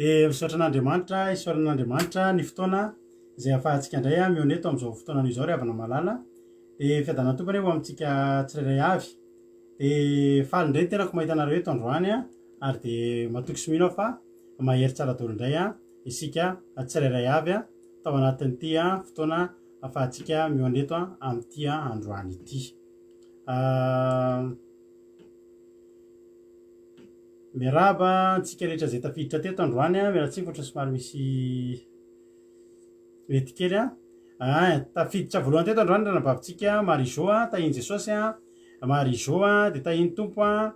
Dia misaotra an'Andriamanitra, isaorana an'Andriamanitra ny fotoana izay ahafahantsika indray mihaona eto amin'izao fotoana izao ry havana malala. Dia fiadanan'ny Tompo anie ho amintsika tsirairay avy. Dia faly indray ny tenako mahita anareo eto androany ary dia matoky sy mino aho fa mahery tsara daholo indray isika tsirairay avy tao anatin'ity fotoana ahafahantsika mihaona eto amin'ity androany ity. Miarahaba antsika rehetra izay tafiditra teto androany a, miala tsiny fa ohatran'ny somary misy mety kely a. Ah, tafiditra voalohany teto androany ranabavintsika Marie Jo a, tahin'i Jesosy a, Marie Jo a, dia tahin'ny Tompo a,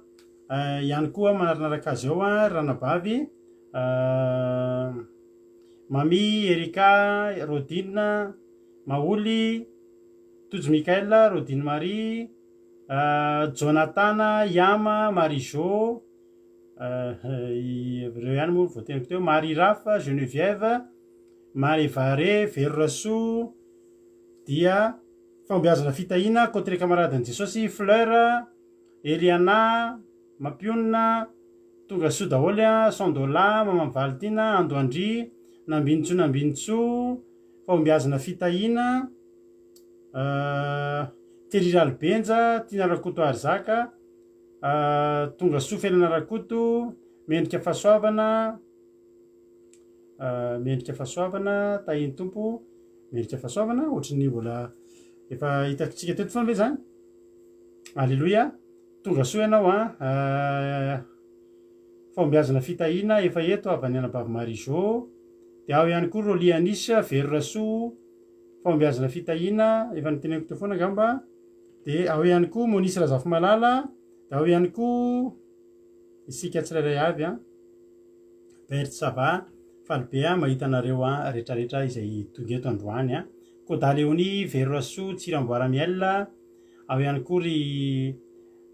ihany koa manarinaraka azy ao a, ranabavy Mamy, Erika, Rodine, Maholy, Tojo Michael, Rodine Marie, Jonathan, Yama, Marie Jo, ireo ihany moa voateniko teo, Marie Rafa, Geneviève, Marie Vare, Vero Rasoa, dia Fahombiazana Fitahiana, Côte Camaradin'i Jesosy, Fleur, Eliana, Mampionona, Tonga soa daholo, Sandola, Maman Valentina, Ando Andry, Nambinintsoa Nambinintsoa, Fahombiazana Fitahiana, Thierry Ralibenja, Tiana Rakoto Arizaka, Tonga soa Felana Rakoto, Mendrika Fahasoavana, Mendrika Fahasoavana, Tahin'ny Tompo, Mendrika Fahasoavana, ohatry ny mbola efa hitantsika teto foana ve izany? Aleloia, tonga soa ianao an, fahombiazana fitahiana efa eto havan'ny anabavy Marie Jo, dia ao ihany koa Rolly Anis, Vero Rasoa, Fahombiazana fitahiana, efa noteneniko teo foana angamba, dia ao ihany koa Monisy Razafimalala, dia ao ihany koa isika tsirairay avy an, Bert ça va, faly be aho mahita anareo an retraretra izay tonga eto androany an, Koda Léonie, Vero Rasoa, Tsiramboara Miel, ao ihany koa ry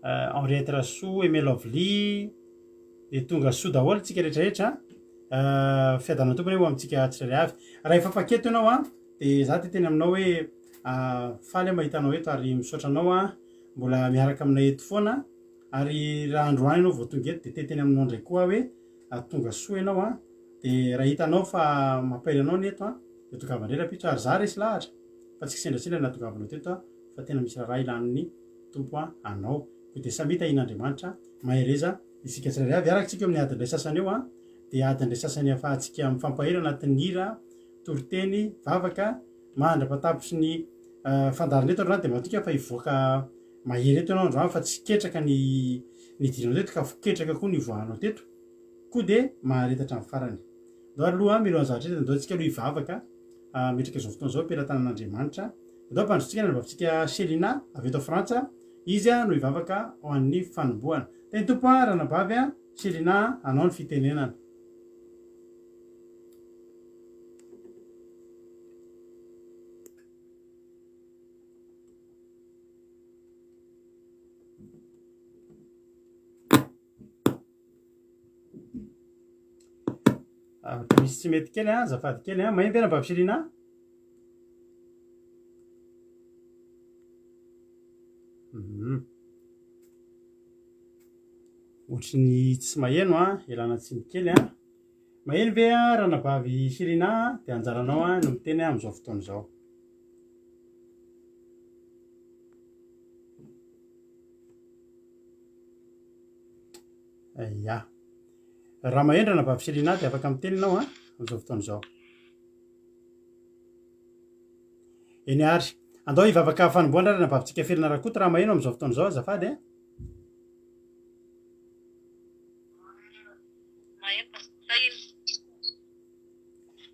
Henriette Rasoa, Aimé Lovely, dia tonga soa daholo tsika retraretra an, fiadanana tompony ho amintsika tsirairay avy. Raha efa paketo ianao an, dia za te teny aminao hoe faly aho mahita anao eto ary misaotra anao an, mbola miaraka aminay eto foana, ary raha androany ianao vao tonga eto dia te teny aminao indray koa aho hoe tonga soa ianao an, dia raha hitanao fa mampahery anao ny eto an, dia tongava indray rahampitso ary za resy lahatra fa tsy kisendrasendra ny nahatongavanao teto an, fa tena misy raharaha ilan'ny Tompo anao, koa dia samia tahian'Andriamanitra, mahereza isika tsirairay avy, araka tsika eo amin'ny adiny iray sasany eo an, dia adiny iray sasany ahafahantsika mifampahery anatin'ny hira, toriteny, vavaka, mandra-patapitry ny fandaharana eto androany dia matoky aho fa hivoaka mahery eto ianao androany fa tsy ketraka ny nidiranao teto ka ketraka koa ny hivoahanao teto koa dia mahareta hatramin'ny farany. Ndao ary aloha mialohan'ny zavatra rehetra ndao tsika aloha hivavaka hametraka izao fotoana izao am-pelatanan'Andriamanitra. Ndao ampandrosotsika ny anabavintsika Shelina avy eto Frantsa, izy no hivavaka ho an'ny fanombohana. Teny Tompo a ranabavy Shelina anao ny fitenenana. Ah, misy tsy mety kely an, azafady kely an. Maheno ve Ranabavy Shelina? Mhm. Ohatry ny tsy maheno an, ialana tsiny kely an. Maheno ve an Ranabavy Shelina? Dia anjaranao an no miteny amin'izao fotoana izao. Ya. Raha maheno Ranabavy Shelina dia afaka miteny ianao an amin'izao fotoana izao. Eny ary. Andao hivavaka fanombohana Ranabavintsika Felina Rakoto raha maheno amin'izao fotoana izao azafady a.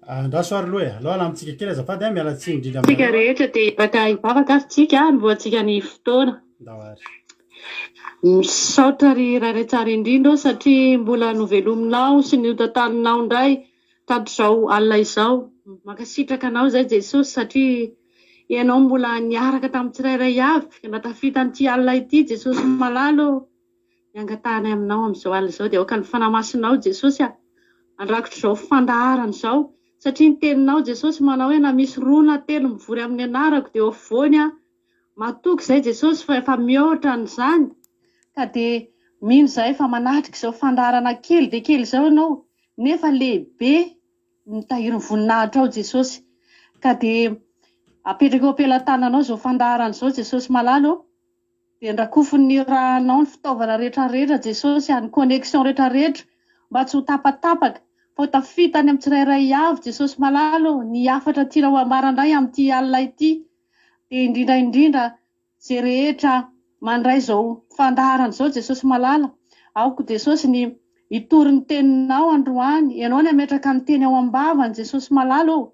Andraso ary aloha e. Aleo alamintsika kely azafady a, miala tsiny indrindra Tsika aminareo a. rehetra dia afaka hivavaka ary tsika hanombohantsika ny fotoana. Ndao ary. Misaotra ry Ray Tsara indrindra ô satria mbola novelominao sy notantaninao indray tatr'izao alina izao. Mankasitraka anao izay Jesosy satria Ianao mbola niaraka tamin'ny tsirairay avy ka nahatafita an'ity alina ity Jesosy malala ô. Ny angatahanay aminao amin'izao alina izao dia aoka ny Fanahy Masinao Jesosy a handrakotra izao fandaharana izao satria ny teninao Jesosy manao hoe na misy roa na telo mivory amin'ny anarako dia eo afovoany aho. Matoky izay Jesosy fa efa mihoatra an'izany ka dia mino izahay fa manatrika izao fandaharana kely dia kely izao ianao. nefa lehibe ny tahirin'ny voninahitrao Jesosy. Ka dia apetraka eo am-pelatananao izao fandaharana izao Jesosy malala ô. Dia ndrakofin'ny ranao ny fitaovana rehetra rehetra Jesosy a, ny connexion rehetra rehetra mba tsy ho tapatapaka fa ho tafita any amin'ny tsirairay avy Jesosy malala ô, ny hafatra tianao ambara indray amin'ity alina ity dia indrindra indrindra izay rehetra mandray izao fandaharana izao Jesosy malala, aoka Jesosy ny hitory ny teninao androany, ianao ny hametraka ny teny ao am-bavany Jesosy malala ô,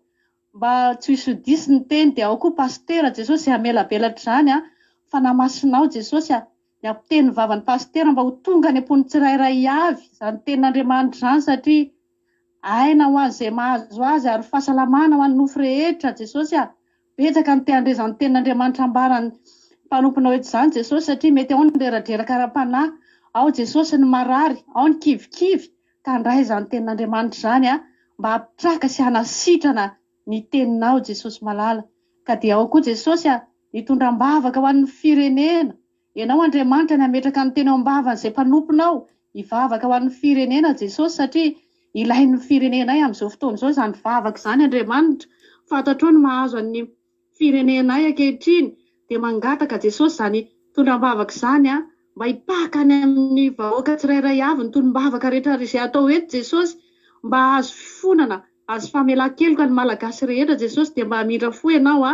Mba tsy ho diso ny teny dia ao koa Pasitera Jesosy hamelabelatra izany a, Fanahy Masinao Jesosy a, ny hampiteny ny vavan'i Pasitera mba ho tonga any am-pon'ny tsirairay avy izany tenin'Andriamanitra izany satria aina ho an'izay mahazo azy ary fahasalamana ho an'ny nofo rehetra Jesosy a, betsaka ny te handre izany tenin'Andriamanitra ambaran'ny mpanomponao eto izany Jesosy satria mety ao ny reradreraka ara-panahy, ao Jesosy ny marary, ao ny kivikivy ka handray izany tenin'Andriamanitra izany a, mba hampitraka sy hanasitrana ny teninao Jesosy malala ka dia ao koa Jesosy a mitondra am-bavaka ho an'ny firenena Ianao Andriamanitra ny hametraka ny teny ao am-bavan'izay mpanomponao hivavaka ho an'ny firenena Jesosy satria ilain'ny firenenay amin'izao fotoana izao izany vavaka izany Andriamanitra fantatrao ny mahazo an'ny firenenay ankehitriny dia mangataka Jesosy izany tondram-bavaka izany a mba hipaka any amin'ny vahoaka tsirairay avy ny tolom-bavaka rehetra izay atao eto Jesosy mba hahazo fifonana hahazo famelan-keloka ny Malagasy rehetra Jesosy dia mba hamindra fo ianao a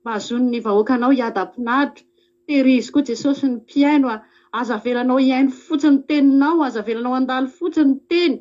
mba hahazoan'ny vahoakanao hiadam-pinaritra tehirizo koa Jesosy ny mpihaino a aza avelanao hihaino fotsiny ny teninao aza avelanao handalo fotsiny ny teny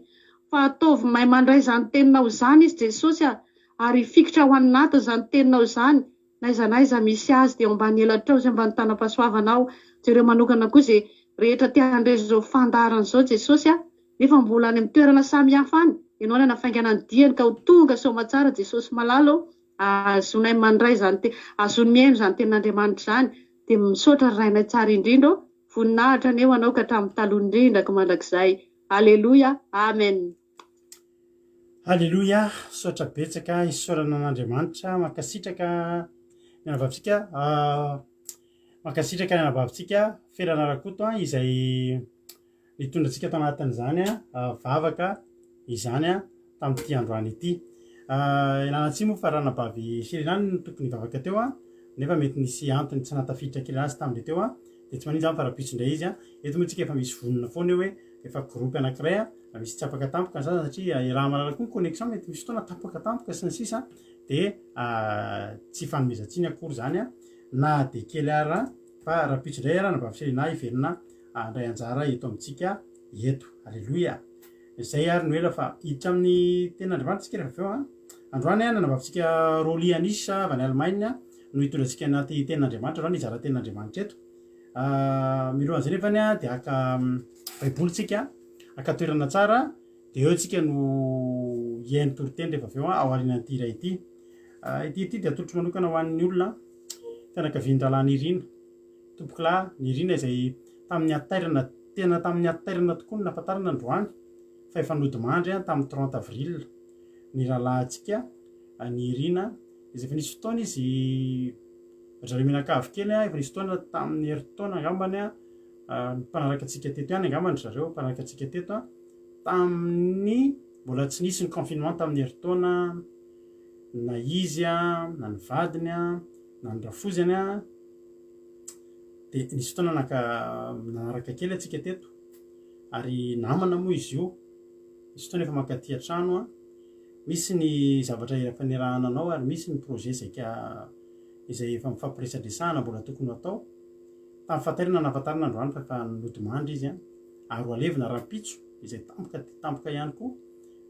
fa ataovy mahay mandray izany teninao izany izy Jesosy a ary hifikitra ao anatiny izany teninao izany n'aiza n'aiza misy azy dia eo ambany elatrao sy ambany tanam-pahasoavanao jereo manokana koa izay rehetra te handre izao fandaharana izao Jesosy a nefa mbola any amin'ny toerana samy hafa any ianao ny hanafaingana ny diany ka ho tonga soamatsara Jesosy malala ô ahazoanay mandray izany te ahazoany mihaino izany tenin'Andriamanitra izany dia misaotra ry Rainay tsara indrindra ô voninahitra anie ho anao ka hatramin'ny taloha indrindra ko mandrakizay Aleloia Amen. Aleloia, misaotra betsaka isaorana an'Andriamanitra, mankasitraka ny anabavintsika, mankasitraka ny anabavintsika Ferana Rakoto izay nitondra antsika tao anatin'izany vavaka izany tamin'ity androany ity. Ialana tsiny moa fa ranabavy Selena no tokony hivavaka teo nefa mety nisy antony tsy nahatafiditra kely azy tamin'ilay teo dia tsy maninona izany fa rahampitso indray izy. Eto moa tsika efa misy vonona foana eo hoe efa groupe anankiray raha misy tsy afaka tampoka ny sasany satria iaraha-mahalala koa ny connexion mety misy fotoana tapaka tampoka sy ny sisa dia tsy ifanomezan-tsiny akory izany na dia kely ara fa rahampitso indray ara anabavy Selena hiverina handray anjara eto amintsika eto. Aleloia! Izay ary no ela fa hiditra amin'ny tenin'Andriamanitra isika rehefa avy eo an. Androany an, anabavintsika Rolly Anis avy any Allemagne no hitondra antsika anaty tenin'Andriamanitra androany, hizara tenin'Andriamanitra eto. Mialohan'izay nefany an, dia haka baiboly tsika, haka toerana tsara, dia eo tsika no hihaino toriteny rehefa avy eo an, ao aorianan'ity iray ity. Ity ity dia atolotro manokana ho an'ny olona fianakavian'ny rahalahy Nirina. Tompokolahy Nirina izay tamin'ny hatairana, tena tamin'ny hatairana tokoa no nahafantarana androany fa efa nodimandry tamin'ny 30 avril ny rahalahintsika Nirina izay efa nisy fotoana izy ry zareo mianakavy kely efa nisy fotoana tamin'ny herintaona angambany mpanaraka antsika teto ihany angambany ry zareo mpanaraka antsika teto tamin'ny mbola tsy nisy ny confinement tamin'ny herintaona na izy na ny vadiny na ny rafozany dia nisy fotoana naka nanaraka kely antsika teto ary namana moa izy io nisy fotoana efa mankaty an-trano a misy ny zavatra efa niarahana anao ary misy ny projet izay ka izay efa mifampiresadresahana mbola tokony ho atao tamin'ny fatairana nahafantarana androany fa efa nodimandry izy a ary ho alevina rahampitso izay tampoka dia tampoka ihany koa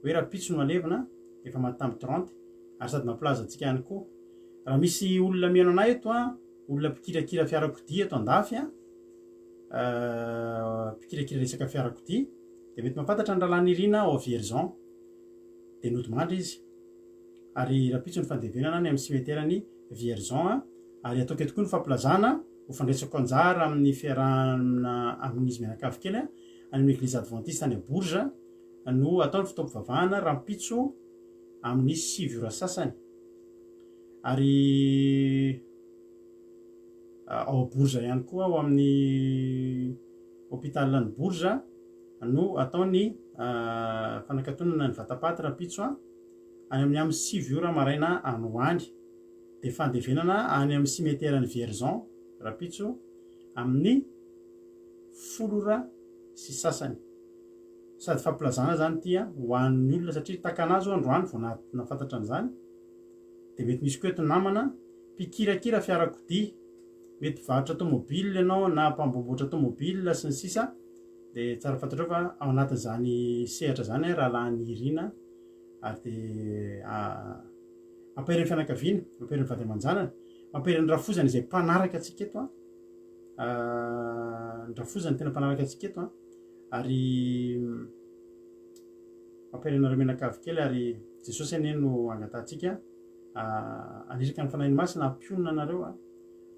hoe rahampitso no alevina efa maty tamin'ny 30 ary sady mampilaza antsika ihany koa raha misy olona mihaino anay eto a olona mpikirakira fiarakodia eto andafy a mpikirakira resaka fiarakodia dia mety mahafantatra ny rahalahy Nirina ao Vierzon dia nodimandry izy ary rahampitso ny fandevenana any amin'ny cimetière-n'i Vierzon a ary ataoko eto koa ny fampilazana ho fandraisako anjara amin'ny fiarahana amin'izy mianakavy kely a any amin'ny église adventiste any Bourges no atao ny fotoam-pivavahana rahampitso amin'ny 9 ora sasany ary ao Bourges ihany koa ao amin'ny hôpital-n'i Bourges. no atao ny fanakatonana ny vatapaty rahampitso any amin'ny amin'ny 9 ora maraina any ho any. Dia fandevenana any amin'ny cimetière-n'i Vierzon rahampitso amin'ny 10 ora sy sasany. Sady fampilazana izany ity ho an'ny olona satria takana azy androany vao nahafantatra an'izany. Dia mety misy koa eto namana mpikirakira fiarakodia, mety mpivarotra tomobile ianao na mpamboamboatra tomobile sy ny sisa dia tsara fantatrao fa ao anatin'izany sehatra izany rahalahy Nirina ary dia mampahery ny fianakaviana, mampahery ny vady aman-janany, mampahery ny rafozany izay mpanaraka antsika eto an, ny rafozany tena mpanaraka antsika eto an, ary mampahery anareo mianakavy kely ary Jesosy anie no angatahantsika haniraka ny Fanahiny Masina hampionona anareo an,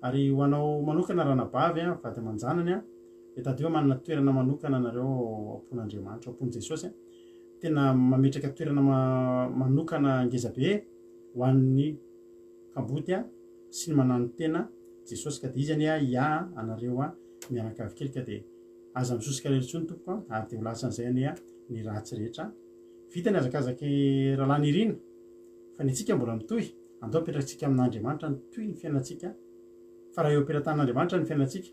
ary ho anao manokana ranabavy an, vady aman-janany an, dia tadidio manana toerana manokana anareo ao am-pon'Andriamanitra, ao am-pon'i Jesosy an. Tena mametraka toerana manokana ngeza be ho an'ny kamboty sy ny mananotena Jesosy ka dia izy anie hiahy anareo mianakavy kely ka dia aza misosoka irery intsony tompoko ary dia ho lasan'izay anie ny ratsy rehetra. Vita ny hazakazaky Rahalahy Nirina fa ny antsika mbola mitohy, andao apetrakintsika amin'Andriamanitra ny tohy ny fiainantsika fa raha eo am-pelatanan'Andriamanitra ny fiainantsika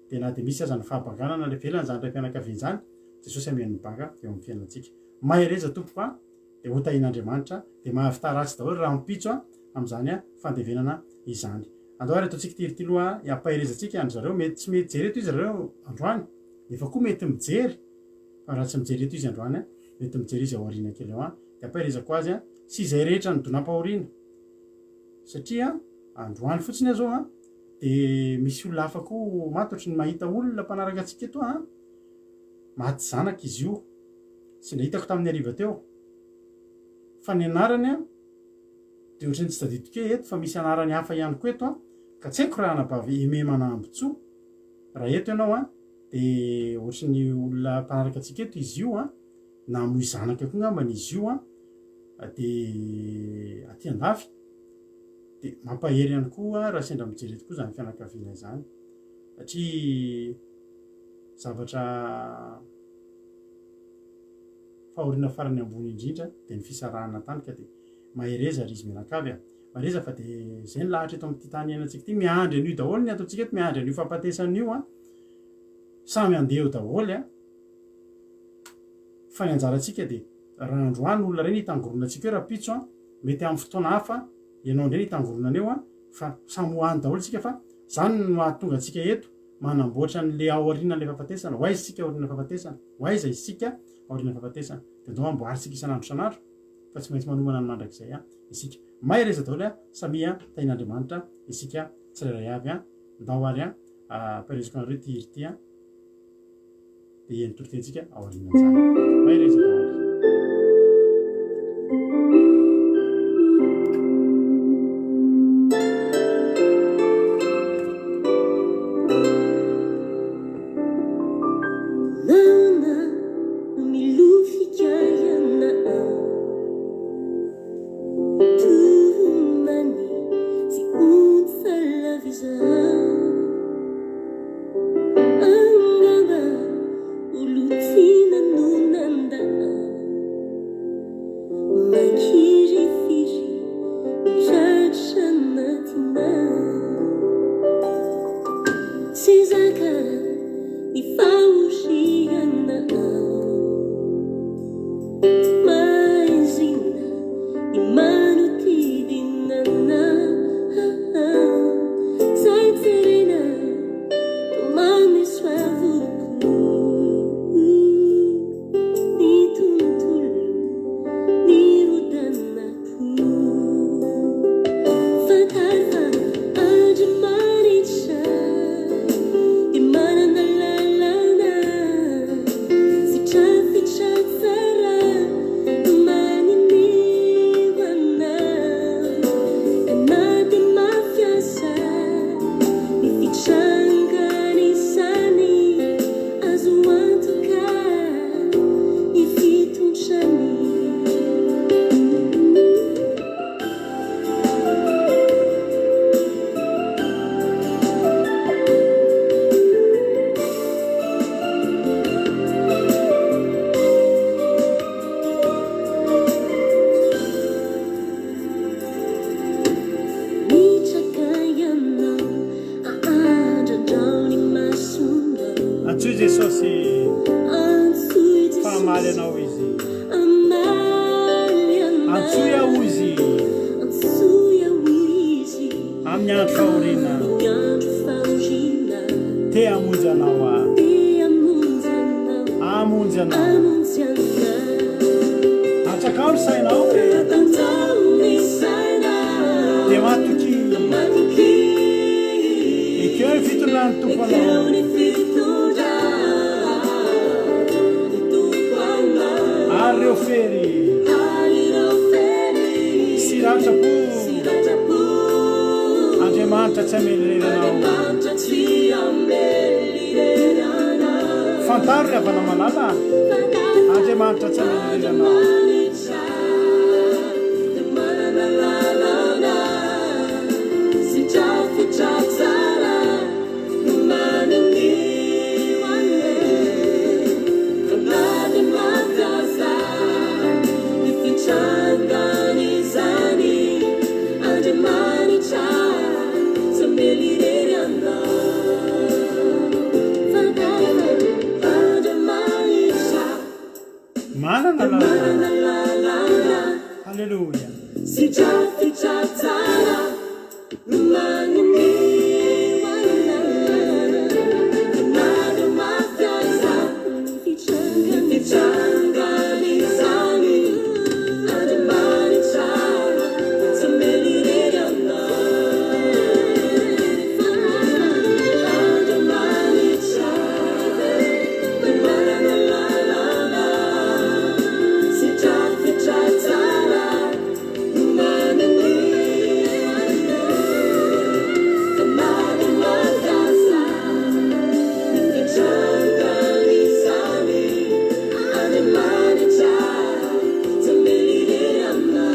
dia na dia misy aza ny fahabanganana any ivelany izany raim-pianakaviana izany, Jesosy hameno ny banga eo amin'ny fiainantsika. Mahereza tompoko a, dia ho tahian'Andriamanitra, dia mahavità ratsy daholo rahampitso a, amin'izany fandevenana izany. Andao ary ataontsika ity ity loha hampaherezantsika an-dry zareo, mety tsy mety jery eto izy ireo androany, nefa koa mety mijery, fa raha tsy mijery eto izy androany a, mety mijery izy ao aoriana kely ao a, dia ampaherezako azy a, sy izay rehetra nidonam-pahoriana, satria androany fotsiny aho zao a, Dia misy olona hafa koa maty ohatry ny mahita olona mpanaraka antsika eto an! Maty zanaka izy io. Sendra hitako tamin'ny hariva teo. Fa ny anarany an, dia ohatry ny tsy tadidiko hoe eto fa misy anarany hafa ihany koa eto an, ka tsy haiko raha anabavy Aimé Manambotsoa. Raha eto ianao an, dia ohatry ny olona mpanaraka antsika eto izy io an, namoy zanaka koa angambany izy io an, dia aty andafy. Dia mampahery ihany koa raha sendra mijery eto koa izany fianakaviana izany satria zavatra fahoriana farany ambony indrindra dia ny fisarahana tany ka dia mahereza ry izy mianakavy a! Mahereza fa dia izay ny lahatra eto amin'ity tany iainantsika ity, miandry an'io daholo ny ataontsika eto, miandry an'io fahafatesana io a! Samy handeha eo daholo a! Fa ny anjarantsika dia raha androany olona ireny hitangoronantsika eo rahampitso a! Mety amin'ny fotoana hafa ianao indray ny hitangoronana eo an, fa samy ho any daholo isika fa zany no mahatonga antsika eto manamboatra an'le aorianan'le fahafatesana, ho aiza isika aorianan'ny fahafatesana, ho aiza isika aorianan'ny fahafatesana, dia ndao amboarintsika isan'andro isan'andro fa tsy maintsy manomana ny mandrakizay an isika. Mahereza daholo an, samia tahin'Andriamanitra isika tsirairay avy an, ndao ary an, ampahereziko anareo ity hira ity an. Dia ny toritentsika aorianan'izany. Mahereza daholo. Nana milofika iana Tomany tsy ontsa laviza. Angamba olon-tiana no nandà Mankirifiry tratra anatinà Tsy zaka ny fahoriana Maizina ny manodidina Saintsainina. Tomany misy avokoa. Hamaly anao Izy. Hamaly anao. Antsoy Aho hoy Izy. Antsoy Aho hoy Izy. Amin'ny andro fahoriana. Amin'ny andro fahoriana. Te hamonjy anao Aho. Te hamonjy anao. Hamonjy anao. Hamonjy anao. Atsakao ny sainao e. Atanjaho ny sainao. Dia matokia. Matokia. Ekeo ny fitondran'ny Tompo anao. Ekeo ny fitondran'ny Tompo anao. Ary ireo fery. Ary ireo fery. Sy ratram-po. Sy ratram-po. Andriamanitra tsy hamely irery anao. Andriamanitra tsy hamely irery anao. Fantaro ry havana malala. Andriamanitra tsy hamely irery anao. Andriamanitra dia manana lalana sy drafitra tsara nomaniny ho anay. Fa na dia mafy aza ny fitrangan'izany, Andriamanitra tsy hamely irery anao. Fantaro fa Andriamanitra Manana lalana. Manana lalana. Alléluia. Sy drafitra tsara nomaniny ho anay. Na dia mafy aza ny fitrangan'izany, Andriamanitra tsy hamely irery anao. Andriamanitra dia manana lalana sy drafitra tsara nomaniny ho anay. Fa na dia mafy aza ny fitrangan'izany, Andriamanitra tsy hamely irery anao.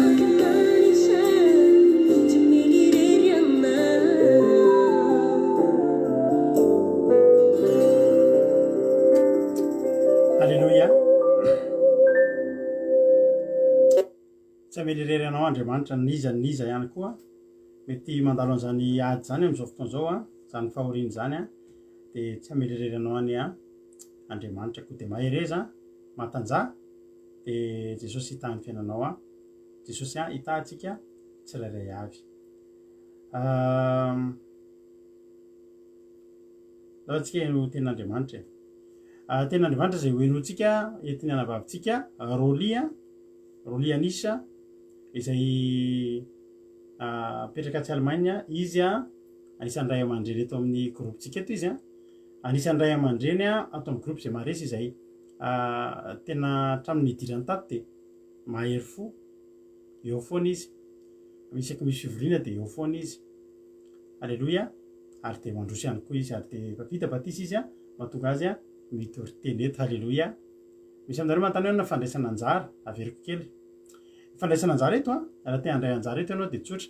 Andriamanitra tsy hamely irery anao. Alléluia. Tsy hamely irery anao Andriamanitra, n'iza n'iza ihany koa mety mandalo an'izany ady izany amin'izao fotoana izao, izany fahoriana izany, dia tsy hamely irery anao any Andriamanitra. Koa dia mahereza, matanjaha, dia Jesosy hitaha ny fiainanao. Jesosy hitaha antsika tsirairay avy. Ndao antsika heno tenin'Andriamanitra e. Tenin'Andriamanitra izay hohenointsika entin'ny anavavintsika Rolly, Rolly Anisha, izay mipetraka atsy Allemagne. Izy anisan'ny ray aman-dreny eto amin'ny groupe-tsika eto izy. Anisan'ny ray aman-dreny ato amin'ny groupe izay maharesy izay tena hatramin'ny nidirany tato dia mahery fo, eo foana izy. Isaky misy fivoriana dia eo foana izy. Aleloia. Ary dia mandroso ihany koa izy, ary dia efa vita batisa izy, mahatonga azy mitory teny eto. Aleloia. Misy aminareo manontany hoe inona fandraisana anjara? Averiko kely. Ny fandraisana anjara eto, raha te handray anjara eto ianao dia tsotra.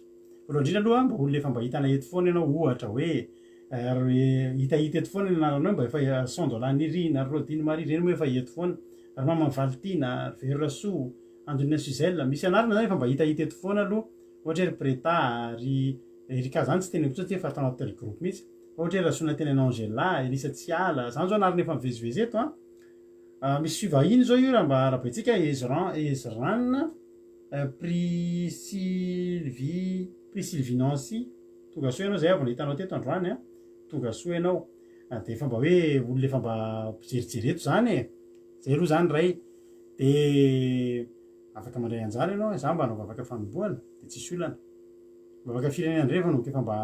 Voalohany indrindra aloha, mba olona efa mba hitanay eto foana ianao, ohatra hoe hitahita eto foana ny anaranao, mba efa Sandola Nirina, ry Rodine Marie, ireny moa efa eto foana, ry Maman Valitiana, ry Vero Rasoa, Andonina Suzelle, misy anarana izany efa mba hitahita eto foana aloha, ohatra hoe ry Preta, ry Erika zany tsy teneniko intsony satria efa ato anatin'ny groupe mihitsy, fa ohatra hoe Rasoanantenana Angela, Elisa Tsiala, zany zao anarana efa mivezivezy eto an. Misy fivahiny zao io raha mba arahabaintsika, Ezran, Ezran, Prisylvie, Prisylvie Nancy, tonga soa ianao zay aho vao nahita anao teto androany an, tonga soa ianao, dia efa mba hoe olona efa mba mpijerijery eto zany e, zay aloha zany ray, dia afaka mandray anjara ianao, za mba hanao vavaka fanombohana dia tsisy olana. Vavaka firenena indray efa efa mba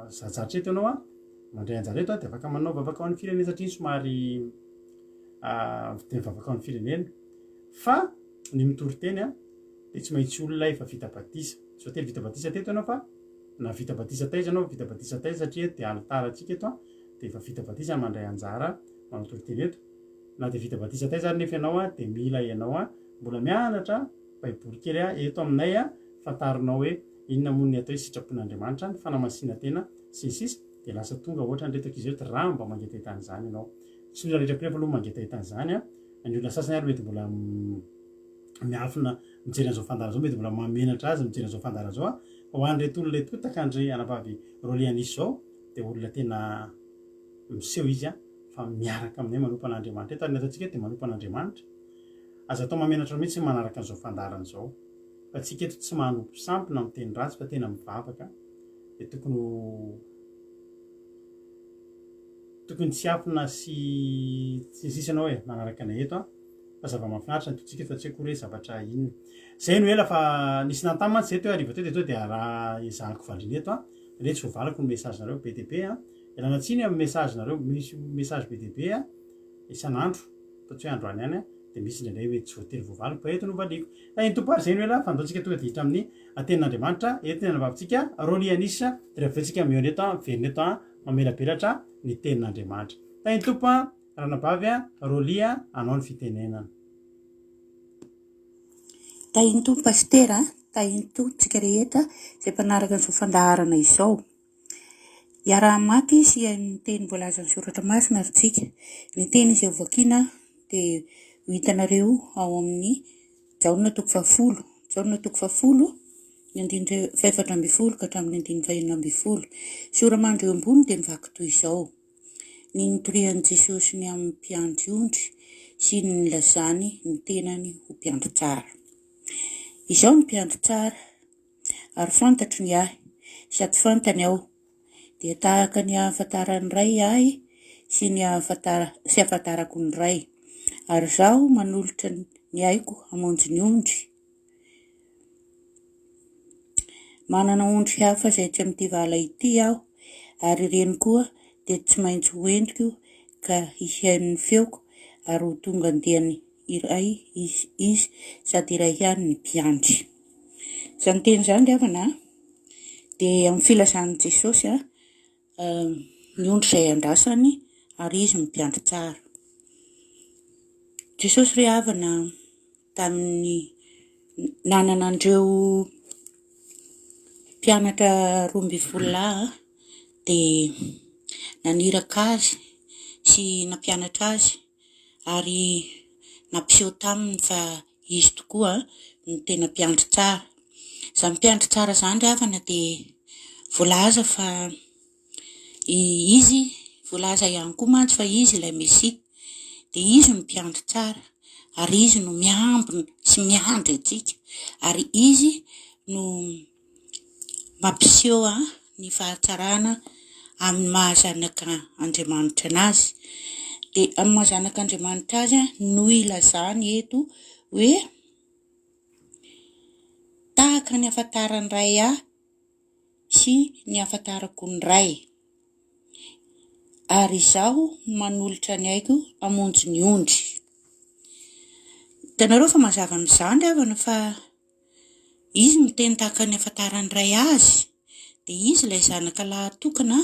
zajatra eto ianao an, mandray anjara eto an, dia afaka manao vavaka ho an'ny firenena satria somary dia mivavaka ho an'ny firenena. Fa ny mitory teny an, dia tsy maintsy olona efa vita batisa. Tsy voatery vita batisa teto ianao fa na vita batisa taiza ianao, vita batisa taiza satria eto dia alitara antsika eto an, dia efa vita batisa mandray anjara manao toriteny eto. Na dia vita batisa taiza ary nefa ianao an, dia mila ianao an, mbola mianatra baiboly kely an, eto aminay an, fantarinao hoe inona moa ny atao hoe sitrapon'Andriamanitra, ny fanamasinantena, sy ny sisa, dia lasa tonga ohatran'ireto ankizy ireto raha mba mangetaheta an'izany ianao. Tsy ny olona rehetra koa nefa aloha mangetaheta an'izany an, ny olona sasany ary mety mbola miafina mijery an'izao fandaharana izao, mety mbola mahamenatra azy mijery an'izao fandaharana izao an, fa ho an'ireto olona ireto koa tahaka an-dry anabavy Rolly Anisy izao dia olona tena miseho izy an. fa miaraka aminay manompo an'Andriamanitra eto ary ny ataontsika eto dia manompo an'Andriamanitra. Aza atao mahamenatra mihitsy ny manaraka an'izao fandaharana izao fa tsika eto tsy manompo sampy na miteny ratsy fa tena mivavaka dia tokony ho tokony tsy hafina sy sy ny sisa ianao e manaraka anay eto a fa zava-mahafinaritra ny ataontsika eto fa tsy haiko hoe zavatra inona. Zay no ela fa nisy nanontany mantsy zay teo hariva teo dia tonga dia raha ezahako valiana eto a, re tsy voavalako ny message nareo be dia be a, ialana tsiny amin'ny message nareo, misy message be dia be a isan'andro, fa tsy hoe androany ihany a, dia misy indraindray hoe tsy voatery voavaliko fa eto no valiako. Fa eny Tompo ary zay no ela fa andao tsika tonga dia hiditra amin'ny tenin'Andriamanitra eto ny anabavintsika Rolly Anis dia rehefa avy eo tsika mihaona eto a, miverina eto a, mamelabelatra ny tenin'Andriamanitra. Tahin'ny Tompo a, ranabavy a, Rolly a, anao ny fitenenana. Tahin'ny Tompo Pasitera a, tahin'ny Tompo tsika rehetra izay mpanaraka an'izao fandaharana izao. Iaraha-maty sy hihaino ny teny voalazan'ny Soratra Masina ry tsika. Ny teny izay hovakiana dia ho hitanareo ao amin'ny Jaona toko fahafolo. Jaona toko fahafolo, ny andininy fahefatra ambin'ny folo ka hatramin'ny andininy fahenina ambin'ny folo. Sora-mandry eo ambony dia mivaky toy izao. Ny nitorian'i Jesosy ny amin'ny mpiandry ondry sy ny nilazany ny tenany ho mpiandry tsara. Izaho no mpiandry tsara, ary fantatro ny ahy, sady fantany aho, dia tahaka ny ahafantaran'ny Ray ahy sy ny ahafantara sy ahafantarako ny Ray, ary izaho manolotra ny aiko hamonjy ny ondry. Manana ondry hafa izay tsy amin'ity vala ity aho, ary ireny koa dia tsy maintsy ho entiko ka hihaino ny feoko, ary ho tonga andiany iray izy sady iray ihany ny mpiandry. Izany teny izany ry havana dia amin'ny filazan'i Jesosy ny ondry izay andrasany ary izy no mpiandry tsara. Jesosy ry havana tamin'ny nanana an'ireo mpianatra 12 lahy dia naniraka azy sy nampianatra azy ary nampiseho taminy fa izy tokoa no tena mpiandry tsara. Izany mpiandry tsara izany ry havana dia voalaza fa izy, voalaza ihany koa mantsy fa izy ilay Mesia. Dia izy no mpiandry tsara ary izy no miambina sy miandry antsika ary izy no mampiseho ny fahatsarana amin'ny maha zanak'Andriamanitra anazy. Dia amin'ny maha zanak'Andriamanitra azy no ilazany eto hoe tahaka ny ahafantaran'ny Ray ahy sy ny ahafantarako ny Ray. Ary izaho manolotra ny aiko hamonjy ny ondry. Hitanareo fa mazava amin'izany ry havana fa izy miteny tahaka ny ahafantaran'ny Ray azy, dia izy ilay zanaka lahy tokana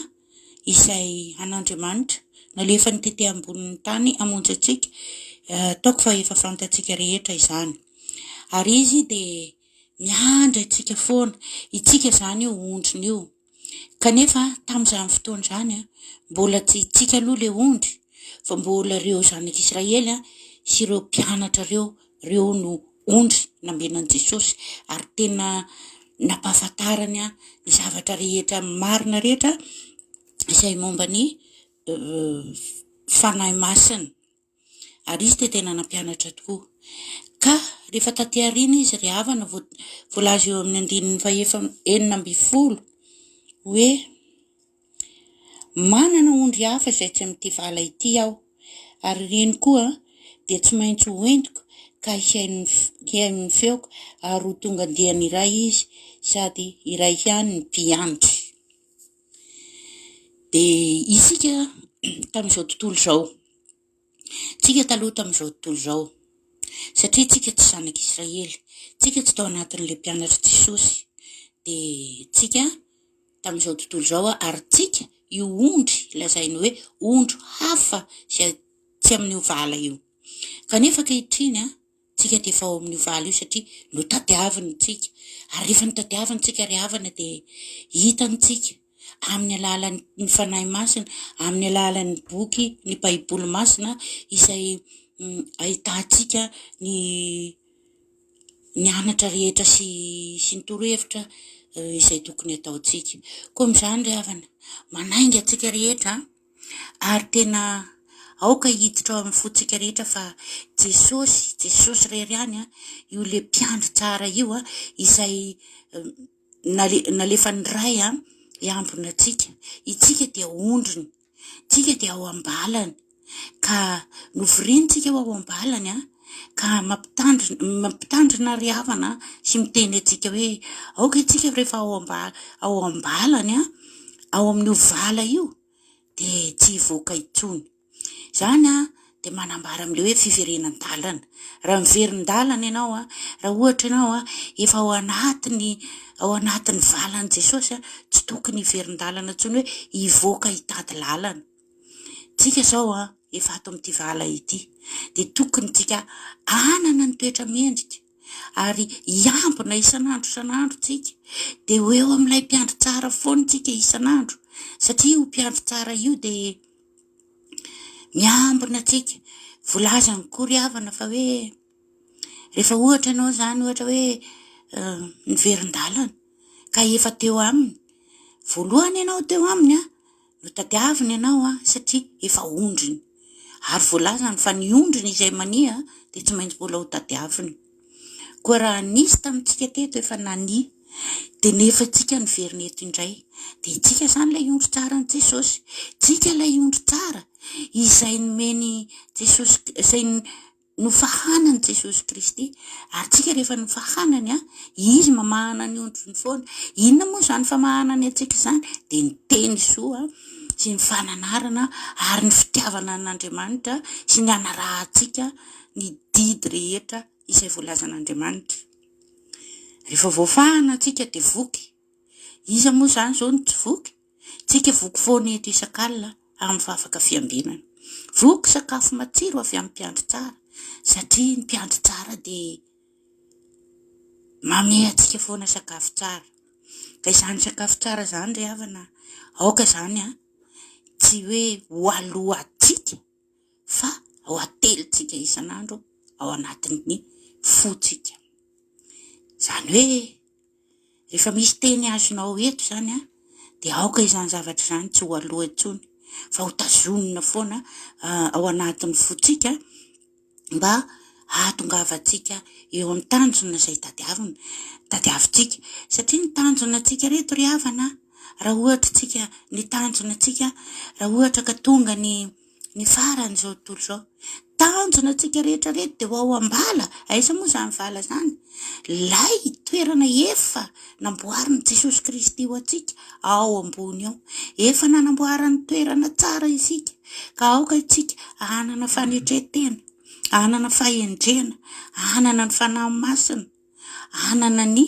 izay an'Andriamanitra nalefany tety ambonin'ny tany hamonjy antsika. Ataoko fa efa fantatsika rehetra izany. Ary izy dia miandry antsika foana. Itsika izany io ondriny io. Kanefa tamin'izany fotoana izany, mbola tsy itsika aloha ilay ondry, fa mbola ireo zanak'Israely sy ireo mpianatra ireo, ireo no ondry nambenan'i Jesosy ary tena nampahafantarany ny zavatra rehetra marina rehetra izay momba ny Fanahy Masina. Ary izy dia tena nampianatra tokoa. Ka rehefa taty aoriana izy ry havana vao voalaza eo amin'ny andininy fahefa 16 hoe manana ondry hafa izay tsy amin'ity vala ity aho, ary ireny koa dia tsy maintsy ho entiko ka hihaino ny ny feoko ary ho tonga andiany iray izy sady iray ihany ny mpiandry. Dia isika tamin'izao tontolo izao, tsika taloha tamin'izao tontolo izao, satria tsika tsy zanak'Israely, tsika tsy tao anatin'ilay mpianatr'i Jesosy, dia tsika tamin'izao tontolo izao ary tsika io ondry lazainy hoe ondry hafa izay tsy amin'io vala io. Kanefa ankehitriny an, tsika dia efa ao amin'io vala io satria notadiaviny tsika, ary rehefa notadiaviny tsika ry havana dia hitany tsika amin'ny alalan'ny Fanahy Masina, amin'ny alalan'ny boky, ny Baiboly Masina izay ahitantsika ny ny anatra rehetra sy sy ny torohevitra izay tokony hataontsika. Koa amin'izany ry havana, manainga antsika rehetra ary tena. Aoka hiditra ao amin'ny fontsika rehetra fa Jesosy, Jesosy irery ihany an, io le mpiandry tsara io an, izay nale, nalefan'ny Ray an, hiambina antsika. Itsika dia ondriny, tsika dia ao am-balany. Ka novoriny tsika ho ao am-balany an, ka mampitandrina, mampitandrina ry havana sy miteny antsika hoe aoka itsika rehefa ao am-ba, ao am-balany an, ao amin'io vala io, dia tsy hivoaka intsony. Izany dia manambara amin'ilay hoe fiverenan-dalana. Raha miverin-dalana ianao, raha ohatra ianao efa ao anatin'ny ao anatin'ny valan'i Jesosy, tsy tokony hiverin-dalana intsony hoe hivoaka hitady lalana. Tsika izao efa ato amin'ity vala ity dia tokony tsika hanana ny toetra mendrika ary hiambina isan'andro isan'andro tsika dia ho eo amin'ilay mpiandry tsara foana tsika isan'andro satria io mpiandry tsara io dia miambina antsika. Voalazany koa ry havana fa hoe rehefa ohatra ianao izany ohatra hoe niverin-dalana ka efa teo aminy, voalohany ianao teo aminy an, notadiaviny ianao an satria efa ondriny. Ary voalazany fa ny ondriny izay mania dia tsy maintsy mbola hotadiaviny. Koa raha nisy tamintsika teto efa nania, dia nefa tsika niverina eto indray, dia tsika izany ilay ondry tsaran'i Jesosy. Tsika ilay ondry tsara izay nomen'i Jesosy, izay nofahanan'i Jesosy Kristy. Ary tsika rehefa nofahanany, Izy mamahana ny ondriny foana. Inona moa izany famahanany antsika izany? Dia ny teny soa sy ny fananarana ary ny fitiavana an'Andriamanitra sy ny hanarahantsika ny didy rehetra izay voalazan'Andriamanitra. Rehefa voafahana tsika dia voky. Iza moa izany izao no tsy voky? Tsika voky foana eto isak'alina amin'ny vavaka fiambenana. Voky sakafo matsiro avy amin'ny mpiandry tsara, satria ny mpiandry tsara dia mamehy antsika foana sakafo tsara. Ka izany sakafo tsara izany ry havana, aoka izany an, tsy hoe ho alohantsika fa ho atelintsika isan'andro ao anatin'ny fontsika. Izany hoe rehefa misy teny azonao eto izany an, dia aoka izany zavatra izany tsy ho aloha intsony fa ho tazonina foana ao anatin'ny fontsika mba hahatongavantsika eo amin'ny tanjona izay tadiavina, tadiavintsika. Satria ny tanjona antsika reto ry havana, raha ohatra tsika, ny tanjona antsika, raha ohatra ka tonga ny ny faran'izao tontolo izao, tanjona antsika rehetra reto dia ho ao am-bala, aiza moa izany vala izany? Ilay toerana efa namboarin'i Jesosy Kristy ho antsika ao ambony ao. Efa nanamboarany toerana tsara isika. Ka aoka isika hanana fanetren-tena, hanana fahendrena, hanana ny Fanahy Masina, hanana ny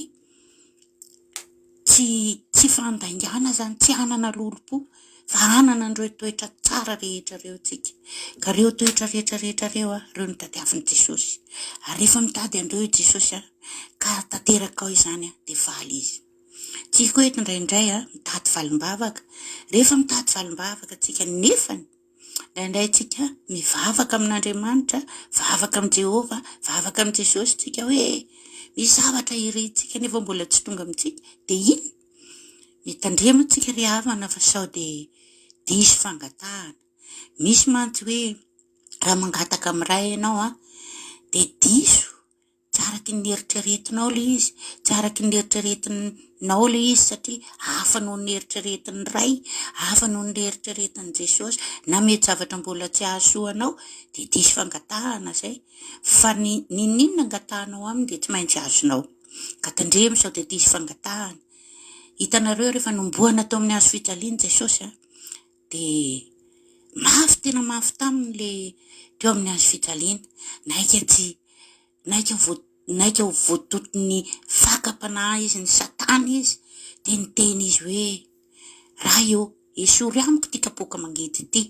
tsy tsy fandaingana izany, tsy hanana lolompo fa hanana an'ireo toetra tsara rehetra ireo isika. Ka ireo toetra rehetra rehetra ireo, ireo no tadiavin'i Jesosy. Ary rehefa mitady an'ireo i Jesosy ka tanteraka ao izany dia faly Izy. Tsika koa eto indraindray mitady valim-bavaka. Rehefa mitady valim-bavaka tsika nefany indraindray tsika mivavaka amin'Andriamanitra, vavaka amin'i Jehovah, vavaka amin'i Jesosy tsika hoe misy zavatra irintsika nefa mbola tsy tonga amintsika. Dia inona? Mitandrema tsika ry havana fa sao dia diso fangatahana. Misy mantsy hoe raha mangataka amin'ny Ray ianao dia diso Tsy araky ny eritreretinao ilay izy, tsy araky ny eritreretinao ilay izy satria hafa noho ny eritreretin'ny Ray, hafa noho ny eritreretin'i Jesosy, na mety zavatra mbola tsy hahasoa anao dia diso fangatahana izay, fa ny n'inon'inona angatahanao aminy dia tsy maintsy azonao, ka tandremo sao dia diso fangatahana. Hitanareo rehefa nombohana teo amin'ny hazo fijaliana Jesosy an, dia mafy tena mafy taminy le teo amin'ny hazo fijaliana, naika tsy naika vo naika ho voatoton'ny fakam-panahy izy, ny satana izy, dia niteny izy hoe, Ray ô, esory amiko ity kapoaka mangidy ity.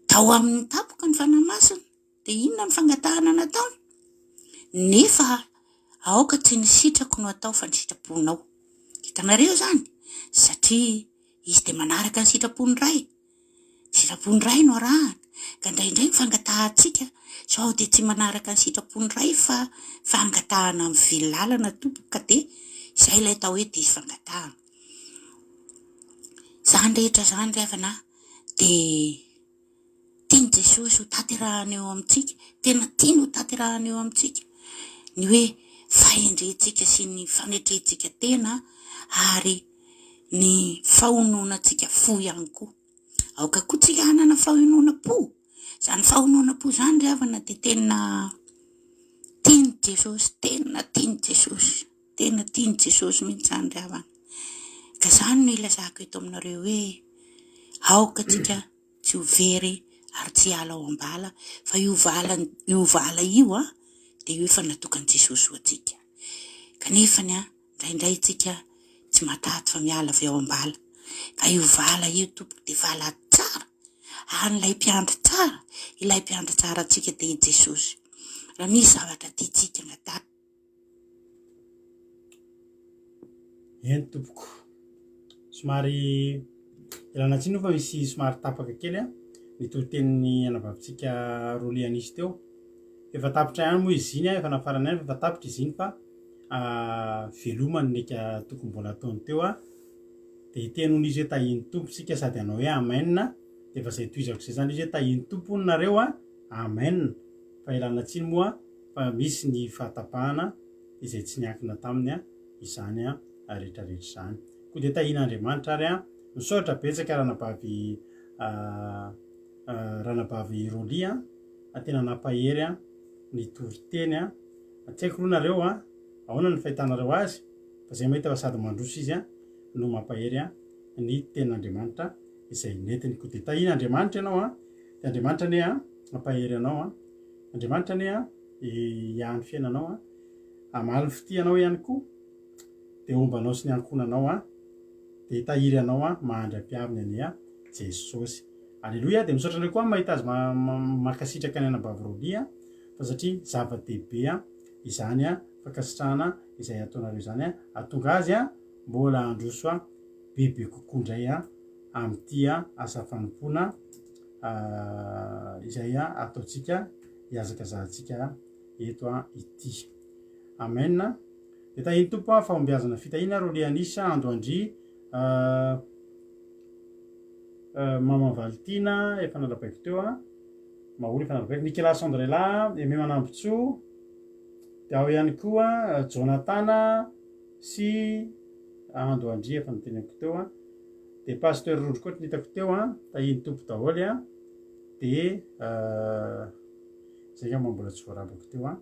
Tao aminy tampoka ny Fanahy Masina, dia inona ny fangatahana nataony? Nefa aoka tsy ny sitrako no atao fa ny sitraponao. Hitanareo izany? Satria izy dia manaraka ny sitrapon'ny Ray. Sitrapon'ny Ray no arahana. Ka indraindray ny fangatahantsika sao dia tsy manaraka ny sitrapon'ny Ray fa fangatahana mivily lalana tompoko ka dia izay ilay atao hoe diso fangatahana. Izany rehetra izany ry havana dia tian'i. Jesosy ho tanterahana eo amintsika, tena tiany ho tanterahana eo amintsika ny hoe fahendrentsika sy ny fanetrentsika tena ary ny fahononantsika fo ihany koa. Aoka koa tsika hanana fahononam-po. Izany fahononam-po izany ry havana dia tena tian'i Jesosy, tena tian'i Jesosy, tena tian'i Jesosy mihitsy izany ry havana. Ka izany no ilazako eto aminareo hoe aoka tsika tsy ho very ary tsy hiala ao am-bala fa io vala io vala io an dia io efa natokan'i Jesosy ho antsika. Kanefany an Indraindray tsika tsy mataty fa miala avy ao am-bala. Ka io vala io tompoko dia vala tsara. An'ilay mpiandry tsara, ilay mpiandry tsara antsika dia i Jesosy. Raha misy zavatra tiantsika angatahina. Eny tompoko. Somary ialana tsiny aloha fa misy somary tapaka kely an, ny toritenin'ny anabavintsika Rolly Anisy teo. Efa tapitra ihany moa izy iny an, efa nafarana ihany fa efa tapitra izy iny fa veloma ny eka tokony mbola ataony teo a, de hiteny hono izy hoe tahian'ny Tompo isika sady hanao hoe amen, de efa zay tohizako zay zany izy hoe tahian'ny Tompo hono nareo a, amen, fa ialana tsiny moa fa misy ny fahatapahana izay tsy niankina taminy a izany a rehetra rehetra izany, koa de tahian'Andriamanitra ary a, misaotra betsaka ranabavy ranabavy Rolly a, tena nampahery a ny toriteny a. Tsy haiko aloha nareo a, ahoana ny fahitanareo azy, fa zay mahita fa sady mandroso izy a, no mampahery a ny tenin'Andriamanitra izay nentiny. Koa dia tahian'Andriamanitra ianao a, dia Andriamanitra anie a hampahery anao a, Andriamanitra anie a hiahy ny fiainanao a, hamaly ny fitia anao ihany koa, dia homba anao sy ny ankohonanao a, dia hitahiry anao a mahandry ampiaviny anie a Jesosy. Aleloia, dia misaotra anareo koa mahita azy mankasitraka ny anabavy Rolly a. fa satria zava-dehibe izany fankasitrahana izay ataonareo izany hahatonga azy mbola handroso bebe kokoa indray amin'ity asa fanompoana izay ataontsika hihazakazahantsika eto ity. Amen. Dia tahian'ny Tompo fahombiazana fitahiana Rolly Anissa Ando Andry Maman Valitiana efa nalabaiko teo. Maholy Fanarabeko, Nicolas Sandrella, Aimé Manambotsoa, dia ao ihany koa Jonathan sy Ando Andria efa noteneniko teo an, dia Pasteur Rondro koa hitako teo an, tahian'ny Tompo daholo an, dia izay angamba mbola tsy voarabako teo an,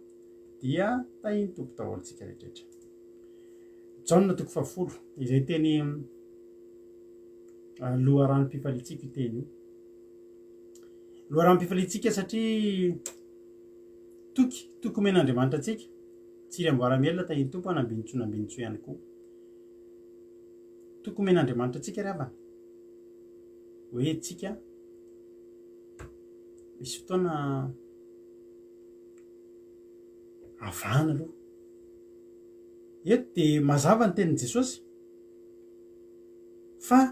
dia tahian'ny Tompo daholo tsika rehetrarehetra. Jaona toko fahafolo, izay teny loharanom-pifaliantsika io teny io. Loharanom-pifaliantsika satria toky, toky omen'Andriamanitra antsika. Tsiry amboaramielina tahin'ny Tompo hanambinintsoa nambinintsoa ihany koa. Toky omen'Andriamanitra antsika ry havana. Hoe tsika misy fotoana avahana aloha. Eto dia mazava ny tenin'i Jesosy fa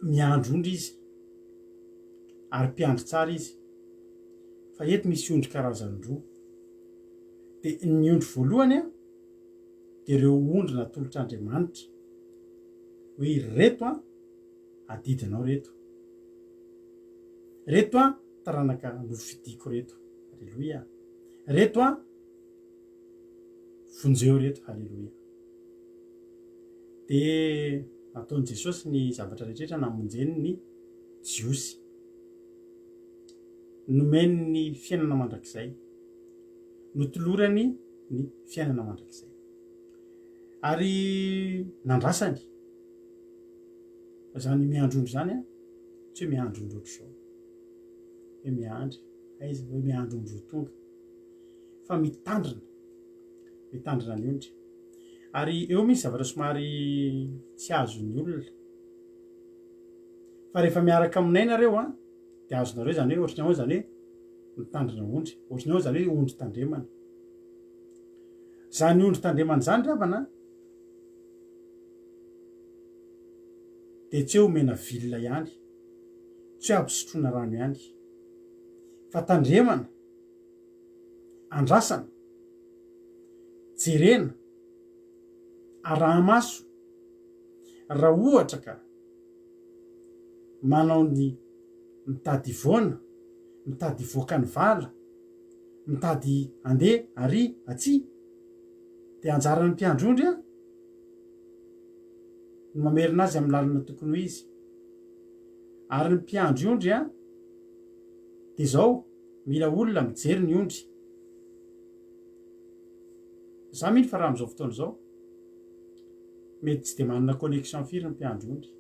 Miandry ondry izy, ary mpiandry tsara izy. Fa eto misy ondry karazany roa. Dia ny ondry voalohany an, dia ireo ondry natolotr'Andriamanitra hoe ireto an, adidinao ireto. Ireto an, taranaka nofidiko ireto. Aleloia. Ireto an, vonjeo ireto. Haleloia. Dia nataon'i Jesosy ny zavatra rehetra namonjeny ny Jiosy. Nomeny ny fiainana mandrakizay. Notolorany ny fiainana mandrakizay. Ary nandrasany. Fa izany miandry ondry izany an, tsy hoe miandry ondry ohatr'izao. Hoe miandry, aiza, hoe miandry ondry ho tonga. Fa mitandrina, mitandrina ny ondry. Ary eo misy zavatra somary tsy azon'ny olona. Fa rehefa miaraka aminay nareo an, dia azonareo izany hoe ohatry ny ahoana izany hoe mitandrina ondry, ohatry ny ahoana izany hoe ondry tandremana. Izany ondry tandremana izany ry havana dia tsy hoe omena vilona ihany, tsy hoe ampisotroina rano ihany, fa tandremana, andrasana, jerena, araha-maso, raha ohatra ka manao ny Mitady hivoana, mitady hivoaka ny vala, mitady handeha ary atsy, dia anjaran'ny mpiandry ondry no mamerina azy amin'ny lalana tokony ho izy. Ary ny mpiandry ondry dia izao, mila olona mijery ny ondry. Za mino fa raha amin'izao fotoana izao, mety tsy dia manana connexion firy ny mpiandry ondry.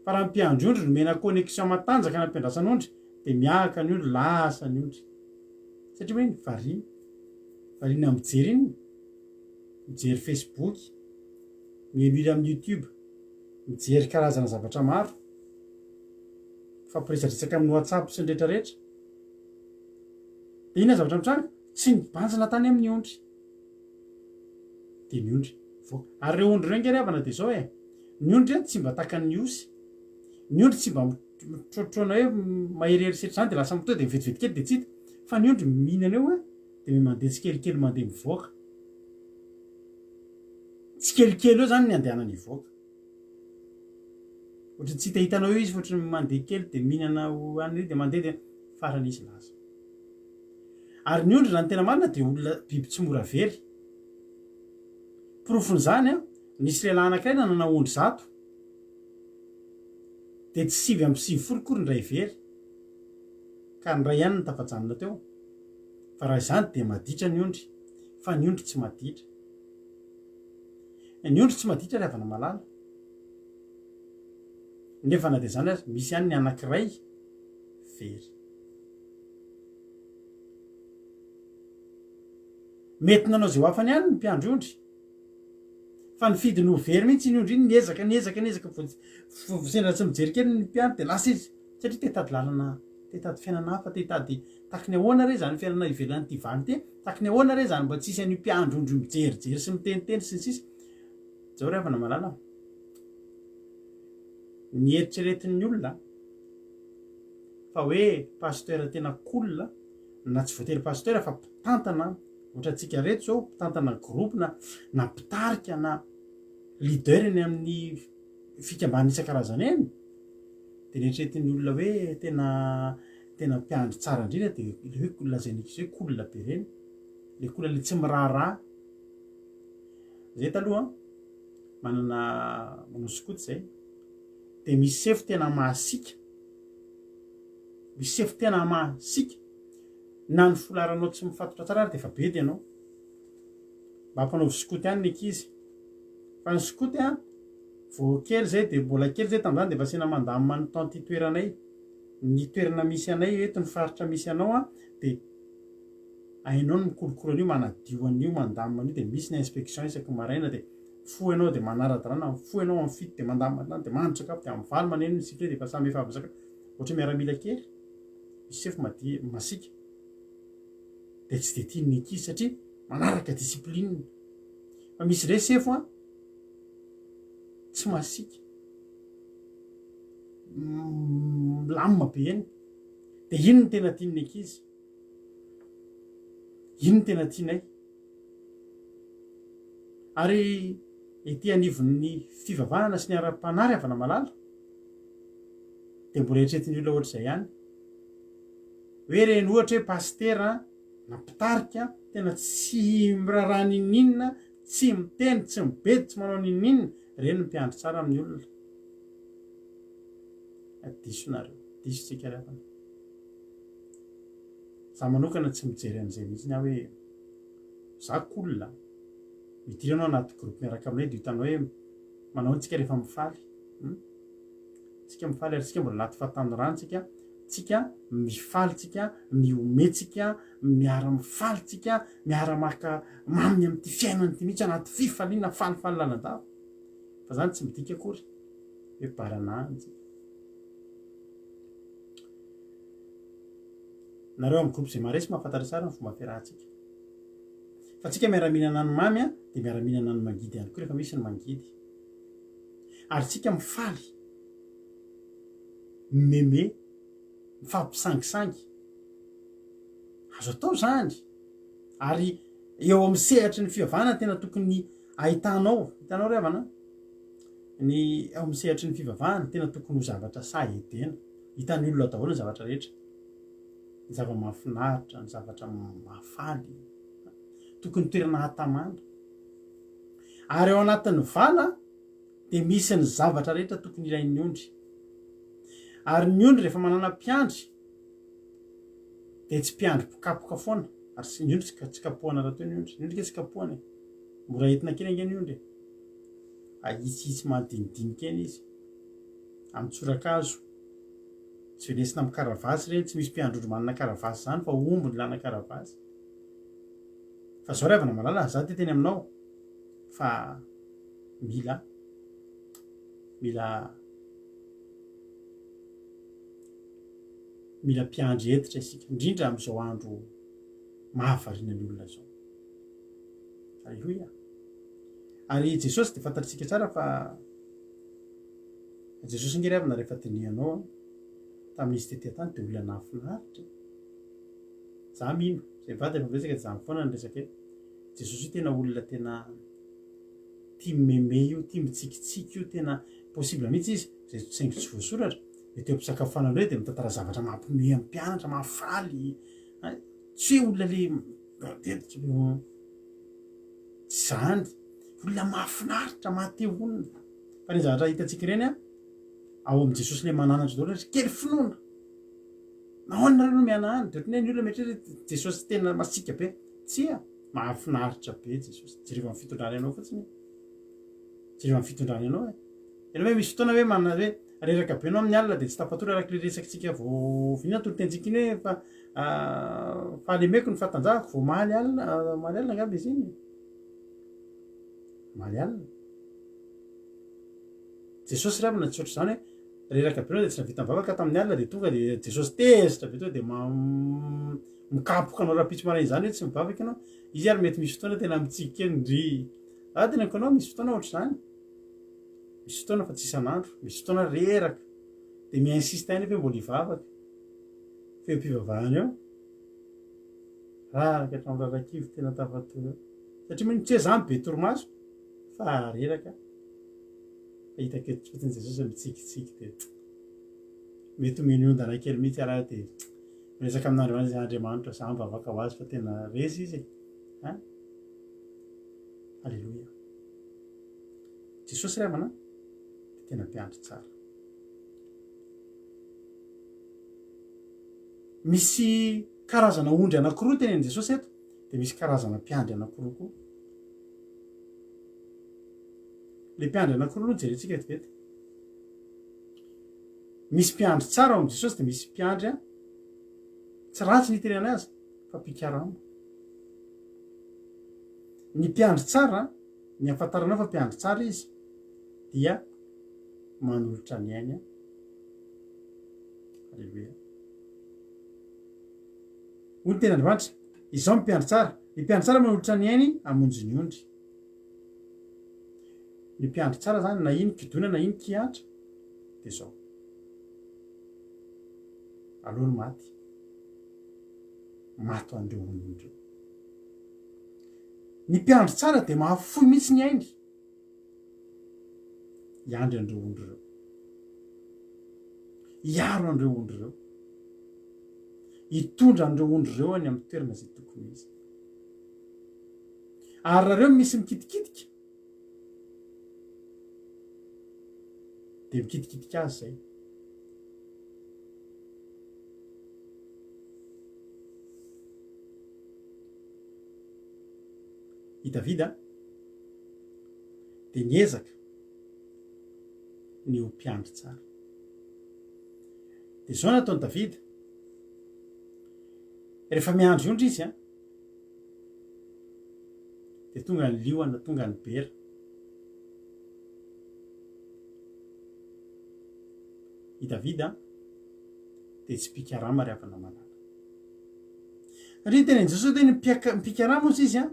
Fa raha ny mpiandry ondry nomena connexion matanjaka nampiandrasana ondry dia miahaka ny ondry lasa ny ondry. Satria hoe variana. Variana mijery inona? Mijery Facebook, mihaino hira amin'ny YouTube, mijery karazana zavatra maro, mifampiresadresaka amin'ny WhatsApp sy ny rehetra rehetra. Dia inona zavatra mitranga? Tsy nibanjina tany amin'ny ondry. Dia ny ondry mivoaka. Ary ireo ondry ireo ange ry havana dia izao e, ny ondry an tsy mba takan'ny osy. Ny ondry tsy mba mitroatroana hoe maherihery setra izany dia lasa mitohy dia vetivety kely dia tsy hita. Fa ny ondry mihinana eo an, dia mandeha tsikelikely mandeha mivoaka. Tsikelikely eo izany ny andehanany hivoaka. Ohatran'ny tsy hitahitanao eo izy fa ohatran'ny mandeha kely dia mihinana ho any dia mandeha dia farany izy lasa. Ary ny ondry raha ny tena marina dia olona biby tsy mora very. Porofon'izany an, nisy lehilahy anankiray nanana ondry zato, dia tsy 99 akory ny iray very, ka ny iray ihany no tafajanona teo. Fa raha izany dia maditra ny ondry, fa ny ondry tsy maditra. Ny ondry tsy maditra ry havana malala. Nefa na dia izany aza, misy ihany ny anankiray very. Mety nanao izay ho afany ihany ny mpiandry ondry. Fa nifidy ny ho very mihitsy iny ondry iny, niezaka, niezaka, niezaka, vao sendra tsy mijery kely ny mpiandry dia lasa izy. Satria te hitady lalana, te hitady fiainana hafa, te hitady, tahaky ny ahoana re izany fiainana ivelan'ity valo ity e? Tahaky ny ahoana re izany mba tsy hisy an'io mpiandry ondry mijerijery sy miteniteny sy ny sisa. Izao ry havana malala, ny eritreretin'ny olona fa hoe pasteur tena cool, na tsy voatery pasteur fa mpitantana ohatrantsika reto zao, mpitantana groupe na na mpitarika na leader eny amin'ny fikambanana isan-karazany eny, dia ny eritreretin'ny olona hoe tena tena mpiandry tsara indrindra dia ilay hoe lazain'ny ankizy hoe cool be ireny, ilay cool ilay tsy miraharaha. Zay taloha manana manao skoto zay dia misy sefo tena mahasiaka, misy sefo tena mahasiaka na ny folaranao tsy mifatotra tsara ary dia efa bedy ianao. Mba ampanaovy skoto ihany ny ankizy. Fa ny skoto an, vao kely zay dia mbola kely zay tamin'izany dia efa asiana mandamina ny tao ity toeranay. Ny toerana misy anay eto, ny faritra misy anao an, dia hainao ny mikolokolo an'io, manadio an'io, mandamina an'io dia misy ny inspection isaky ny maraina dia mifoha ianao dia manara-dalàna, mifoha ianao amin'ny fito dia mandamina hatrany dia mandro sakafo dia amin'ny valo maneno ny sifflet dia efa samy efa avy nisakafo. Ohatran'ny miaramila kely, misy sefo madio, masiaka. Dia tsy dia tian'ny ankizy satria manaraka discipline. Fa misy indray sefo an, tsy masiaka, milamina be eny. Dia iny no tena tian'ny ankizy. Iny no tena tianay. Ary ety anivon'ny fivavahana sy ny ara-panahy ry havana malala, dia mbola eritreretin'ny olona ohatr'izay ihany. Hoe ireny ohatra hoe pasitera na mpitarika tena tsy miraharaha n'inon'inona, tsy miteny, tsy mibedy, tsy manao n'inon'inona, ireny no mpiandry tsara amin'ny olona. Diso nareo, diso tsika ry havana. Za manokana tsy mijery an'izay mihitsy aho hoe za cool a, midira ianao anaty groupe miaraka aminay dia hitanao hoe manao antsika tsika rehefa mifaly, hum, tsika mifaly ary tsika mbola anaty fahatanorana tsika, tsika mifaly tsika, mihomehy tsika, miara mifaly tsika, miara maka maminy amin'ity fiainana ity mihitsy anaty fifaliana falifaly lalandava, fa zany tsy midika akory hoe baranahiny tsika. Nareo amin'ny groupe izay maharesy mahafantatra tsara ny fomba fiarahantsika. Fa tsika miara-mihinana ny mamy a, dia miara-mihinana ny mangidy ihany koa rehefa misy ny mangidy. Ary tsika mifaly, mimeme, mifampisangisangy. Azo atao izany. Ary eo amin'ny sehatry ny fivavahana tena tokony ahitanao, hitanao ry havana, ny ao amin'ny sehatry ny fivavahana tena tokony ho zavatra sahy edena. Hitan'ny olona daholo ny zavatra rehetra. Ny zava-mahafinaritra, ny zavatra mahafaly. Tokony toerana hahatamana. Ary ao anatin'ny vala dia misy ny zavatra rehetra tokony ilain'ny ondry. Ary ny ondry rehefa manana mpiandry dia tsy mpiandry mpikapoka foana. Ary tsy, ny ondry tsy kapohana rahateo ny ondry. Ny ondry nge tsy kapohana e. Mora entina kely ange ny ondry e. Ahitsihitsy madinidinika eny izy. Amin'ny tsorakazo. Tsy velesina amin'ny karavasy ireny, tsy misy mpiandry ondry manana karavasy izany fa omby no ilana karavasy. Fa zao ry havana malala, za te teny aminao fa mila mila mila mpiandry hentitra isika, indrindra amin'izao andro mahavariana ny olona izao. Aleloia. Ary Jesosy dia fantatsika tsara fa Jesosy ange ry havana rehefa dinihanao an, tamin'izy tety an-tany dia olona nahafinaritra. Za mino, zay mivady efa miresaka dia zany foana ny resaka eo. Jesosy io tena olona tena tia mimeme io, tia mitsikitsiky io, tena possible mihitsy izy, zay saingy tsy voasoratra, dia teo am-pisakafoanana indray dia mitantara zavatra mampiomehy amin'ny mpianatra, mahafaly, tsy hoe olona le tsy zany, olona mahafinaritra, maha-te honina. Fa ny zavatra hitantsika ireny an, ao amin'i Jesosy le mananatra daholo, kely finoana. Nahoana nareo no mihanahana? Dia ohatran'ny hoe ny olona mieritreritra hoe Jesosy tena masiaka be. Tsia, mahafinaritra be Jesosy. Jereo amin'ny fitondrany anao fotsiny e. Jereo amin'ny fitondrany anao e. Ianao hoe misy fotoana hoe manana hoe reraka be anao amin'ny alina dia tsy tafatory araka ilay resakitsika vao inona toriteny-tsika iny hoe fa fahalemeko ny fahatanjahako vao omaly alina, omaly alina angamba izy iny. Omaly alina. Jesosy ry havana tsy ohatr'izany hoe reraka be anao dia tsy nahavita nivavaka tamin'ny alina dia tonga dia Jesosy tezitra be tonga dia mikapoka anao rahampitso maraina izany hoe tsy mivavaka ianao. Izy ary mety misy fotoana tena mitsiky kely ndry. Za teneniko anao misy fotoana ohatr'izany. Misy fotoana fa tsy isan'andro, misy fotoana reraka dia mi-insiste ihany hoe mbola hivavaka. Feom-pivavahana eo. Raraka hatramin'ny rarakivy tena tafatory eo. Satria mino tsy hoe za be torimaso fa reraka. Fa hitako eto fotsiny Jesosy mitsikitsiky dia mety omeny ondana kely mihitsy ary aho dia miresaka amin'Andriamanitra izy, Andriamanitra za mivavaka ho azy fa tena resy izy e. Hein? Alléluia. Jesosy ry havana dia tena mpiandry tsara. Misy karazana ondry anankiroa tenenin'i Jesosy eto, dia misy karazana mpiandry anankiroa koa. Le mpiandry anankiroa aloha jerentsika vetivety. Misy mpiandry tsara ao amin'i Jesosy dia misy mpiandry a tsy ratsy ny itenenana azy fa mpikarama. Ny mpiandry tsara, ny ahafantaranao fa mpiandry tsara izy dia manolotra ny ainy. Aleloia. Hoy ny tenin'Andriamanitra, Izaho no mpiandry tsara. Ny mpiandry tsara manolotra ny ainy hamonjy ny ondry. Ny mpiandry tsara zany na iny kidona na iny kihatra dia zao. Aleo ny maty. Maty ho an'ireo olona ireo. Ny mpiandry tsara dia mahafoy mihitsy ny ainy hiandry an'ireo ondry ireo. Hiaro an'ireo ondry ireo. Hitondra an'ireo ondry ireo any amin'ny toerana izay tokony izy. Ary raha ireo misy mikitikitika dia mikitikitika azy izay. I Davida dia niezaka ny ho mpiandry tsara. Dia izao nataon'i Davida, rehefa miandry ondry izy an, dia tonga ny liona, tonga ny bera. I Davida dia tsy mpikarama ry havana malala. Satria ny tenin'i Jesosy hoe ny mpikarama hozy izy an,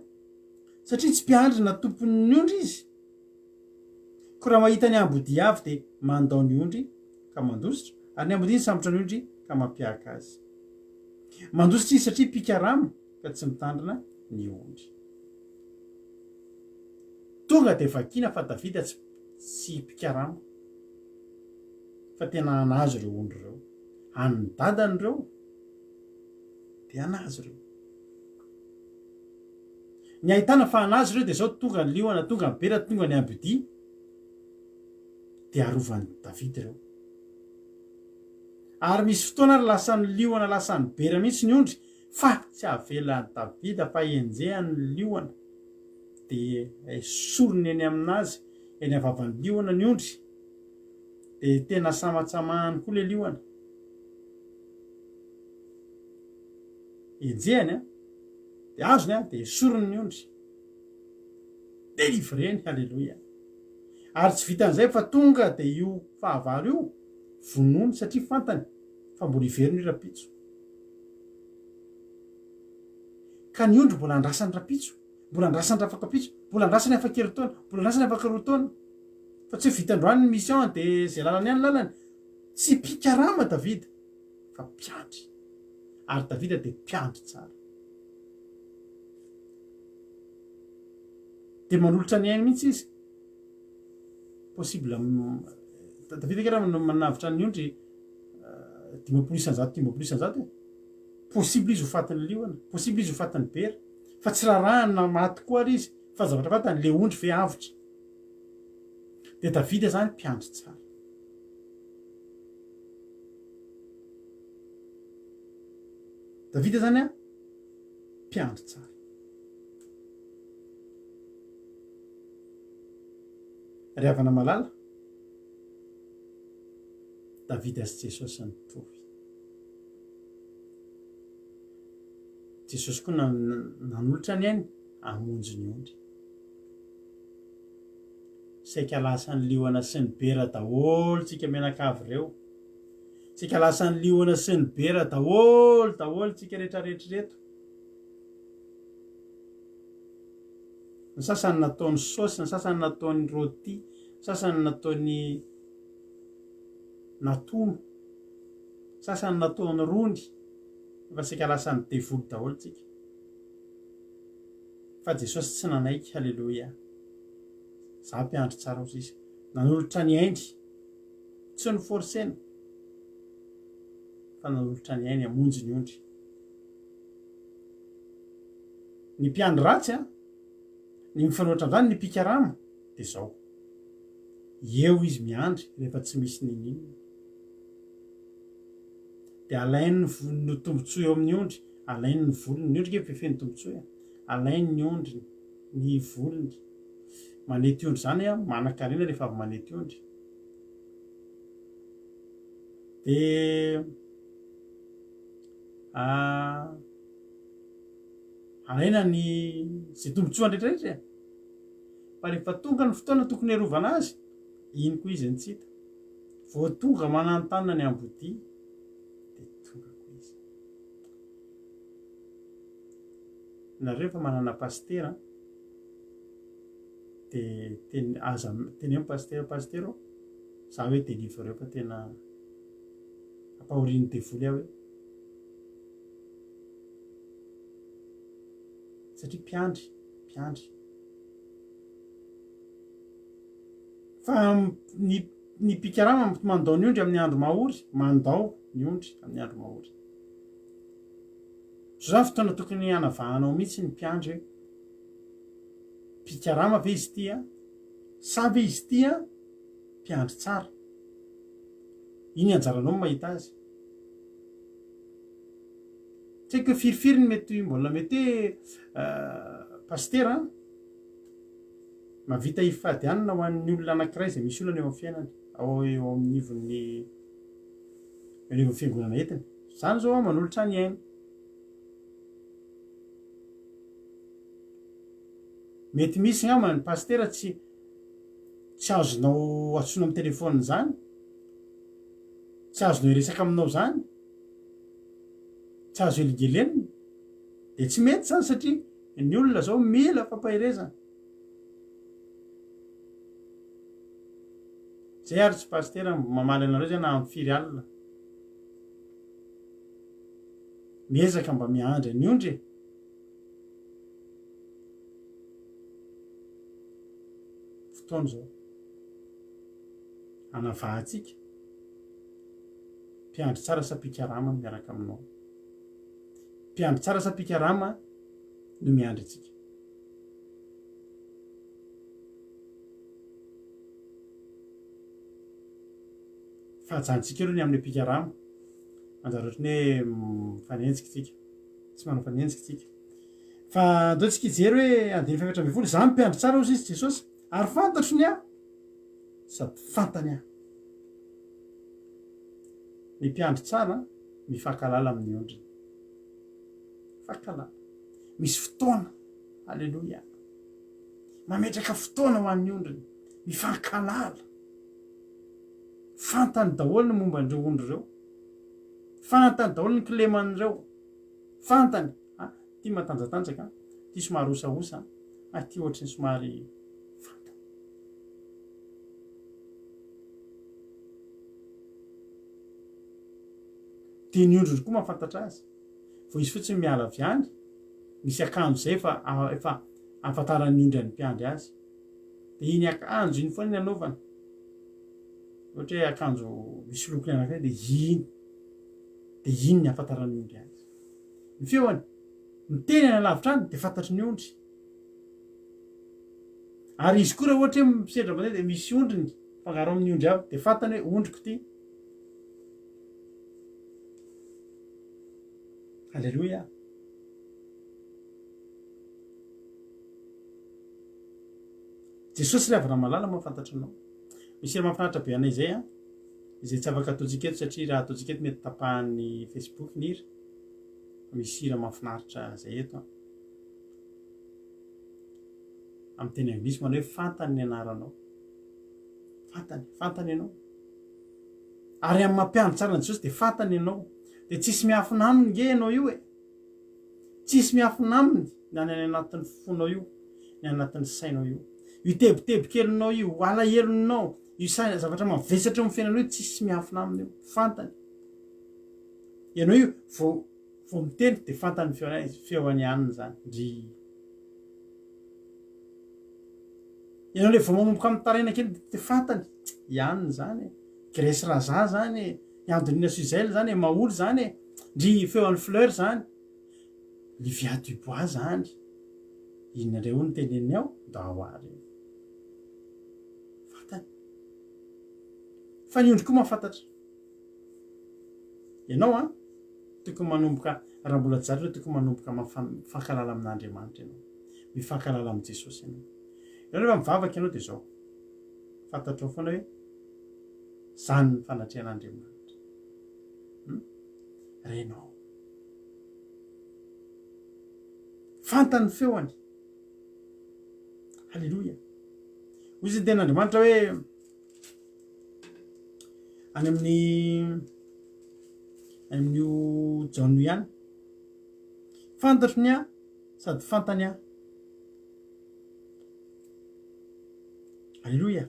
satria tsy mpiandry na tompon'ny ondry izy. Koa raha mahita ny ambodia avy dia mandao ny ondry ka mandositra, ary ny ambodia nisambotra ny ondry ka mampiaka azy. Mandositra izy satria mpikarama ka tsy mitandrina ny ondry. Tonga dia vakina fa Davida tsy tsy mpikarama fa tena anazy ireo ondry ireo. An'ny dadany ireo, dia an'azy ireo. Ny ahitana fa an'azy ireo dia izao, tonga ny liona, tonga ny bera, tonga ny ambodia, dia arovan'i Davida ireo. Ary misy fotoana ary lasan'ny liona, lasan'ny bera mihitsy ny ondry, fa tsy avelan'i Davida fa enjehany ny liona, dia esoriny eny aminazy, eny am-vavan'ny liona ny ondry, dia tena samatsamahany koa ilay liona. Enjehany an, dia azony an, dia esoriny ny ondry. Délivreny, haleloia. Ary tsy vitan'izay fa tonga dia io fahavalo io vonoiny satria fantany fa mbola hiverina io rapitso. Ka ny ondry mbola andrasany rapitso, mbola andrasany rafakapitso, mbola andrasany afaka herintaona, mbola andrasany afaka roa taona. Fa tsy hoe vita androany ny mission dia izay lalany ihany lalany. Tsy mpikarama Davida fa mpiandry. Ary Davida dia mpiandry tsara. Dia manolotra ny ainy mihitsy izy. Possible Davida ange raha manavotra ny ondry 50%, 50% e. Possible izy ho fatin'ny liona, possible izy ho fatin'ny bera. Fa tsy rarahany na maty koa ary izy, fa ny zavatra fantany, le ondry ve avotra. Dia Davida zany mpiandry tsara. Davida zany an, mpiandry tsara. Ry havana malala, Davida sy Jesosy nitovy. Jesosy koa nanolotra ny ainy hamonjy ny ondry. Saika lasan'ny liona sy ny bera daholo tsika mianakavy ireo. Saika lasan'ny liona sy ny bera daholo daholo tsika rehetrarehetra ireto. Ny sasany nataony saosy, ny sasany nataony rôti, ny sasany nataony natono, ny sasany nataony rony, efa saika lasan'ny devoly daholo tsika. Fa Jesosy tsy nanaiky, haleloia. Za mpiandry tsara hozy izy. Nanolotra ny ainy, tsy noforcena, fa nanolotra ny ainy hamonjy ny ondry. Ny mpiandry ratsy an, ny mifanohitra amin'izany ny mpikarama dia izao, eo izy miandry rehefa tsy misy n'inon'inona. Dia alainy ny vo- ny tombontsoa eo amin'ny ondry, alainy ny volony, ny ondry ange feno tombontsoa e, alainy ny ondriny, ny volony. Manety ondry izany an, manan-karena rehefa avy manety ondry. Dia Alaina ny izay tombotsoany rehetra rehetra e! Fa rehefa tonga ny fotoana tokony hiarovana azy, iny koa izy no tsy hita. Vao tonga mananontanona ny ambodia dia tonga koa izy. Nareo efa manana pasitera dia teny aza teneno pasitera, pasitera ô, za hoe delivreo fa tena ampahorian'ny devoly aho hoe. Satria mpiandry, mpiandry. Fa ny ny mpikarama mandao ny ondry amin'ny andro mahory, mandao ny ondry amin'ny andro mahory. Zao zany fotoana tokony hanavahanao mihitsy ny mpiandry hoe mpikarama ve izy ity an? Sa ve izy ity an? Mpiandry tsara. Iny anjaranao no mahita azy. Tsy haiko hoe firifiry ny mety mbola mety hoe pasitera an, mahavita hifady hanina ho an'ny olona anankiray izay misy olana eo amin'ny fiainany, ao eo anivon'ny eo anivon'ny fiangonana entiny. Izany izao an, manolotra ny ainy. Mety misy angamba ny pasitera tsy tsy azonao antsoina amin'ny telefaonina izany, tsy azonao hiresaka aminao izany. Tsy azo elingelenina. Dia tsy mety izany satria ny olona izao mila fampaherezana. Zay ary tsy pasitera mamaly anareo zay na amin'ny firy alina. Miezaka mba miandry an'ny ondry e. Fotoana izao. Hanavahantsika. Mpiandry tsara sa mpikarama no miaraka aminao? Mpiandry tsara sa mpikarama no miandry antsika? Fa ajanontsika aloha ny amin'ny mpikarama. Manjary ohatran'ny hoe mifanenjika tsika. Tsy manao fanenjika tsika. Fa andao tsika hijery hoe andininy faha-14, Izaho no mpiandry tsara hozy izy Jesosy, ary fantatro ny ahy, sady fantany aho. Ny mpiandry tsara mifankahalala amin'ny ondriny. Mifankahalala. Misy fotoana. Aleloia. Mametraka fotoana ho an'ny ondriny. Mifankahalala. Fantany daholo ny momba an'ireo ondry ireo. Fantany daholo ny kileman'ireo. Fantany. Ah, ity matanjatanjaka, ity somary osaosa, ah, ity ohatry ny somary fantany. Dia ny ondriny koa mahafantatra azy. Vao izy fotsiny miala avy any, misy akanjo izay efa efa ahafantaran'ny ondry an'ny mpiandry azy. Dia iny akanjo iny foana ny anaovany. Ohatra hoe akanjo misy lokony anankiray dia iny. Dia iny ny ahafantaran'ny ondry azy. Ny feony, miteny any alavitra any dia fantatry ny ondry. Ary izy koa raha ohatra hoe misendra mandeha dia misy ondriny mifangaro amin'ny ondry hafa dia fantany hoe ondriko ity. Aleloia. Jesosy ry havana malala mahafantatra anao. Misy hira mahafinaritra be anay izay an, izay tsy afaka ataontsika eto satria raha ataontsika eto mety tapahan'ny Facebook ny hira. Fa misy hira mahafinaritra izay eto an. Amin'ny teny anglisy manao hoe fantany ny anaranao. Fantany, fantany ianao. Ary amin'ny mampiandry tsara an'i Jesosy dia fantany ianao. Dia tsisy miafina aminy nge ianao io e. Tsisy miafina aminy na ny any anatin'ny fonao io, ny any anatin'ny sainao io. Io tebiteby kelinao io, io alahelonao, io saina zavatra mavesatra eo amin'ny fiainanao io tsisy miafina aminy io. Fantany. Ianao io vao vao miteny dia fantany ny feony ihany izany. Ndry. Ianao le vao manomboka mitaraina kely de fantany, i anona zany e, Grace Raza zany e, i Andonina Suzel zany e, Maholy zany e, ndry feo an'i Fleur zany, Livia Dubois zany, inona indray hono no teneniny ao, ndao ary e. Fantany. Fa ny ondry koa mahafantatra. Ianao an, tokony manomboka, raha mbola tsy zatra tokony manomboka mifankahalala amin'Andriamanitra ianao. Mifankahalala amin'i Jesosy ianao. Ianao rehefa mivavaka ianao dia izao, fantatrao foana hoe izany ny fanatrehan'Andriamanitra. Hmm? Renao. Fantany ny feoany. Haleloia. Hoy izy ny tenin'Andriamanitra hoe Any amin'ny any amin'io Jaona io ihany. Fantatro ny ahy sady fantany aho. Aleloia.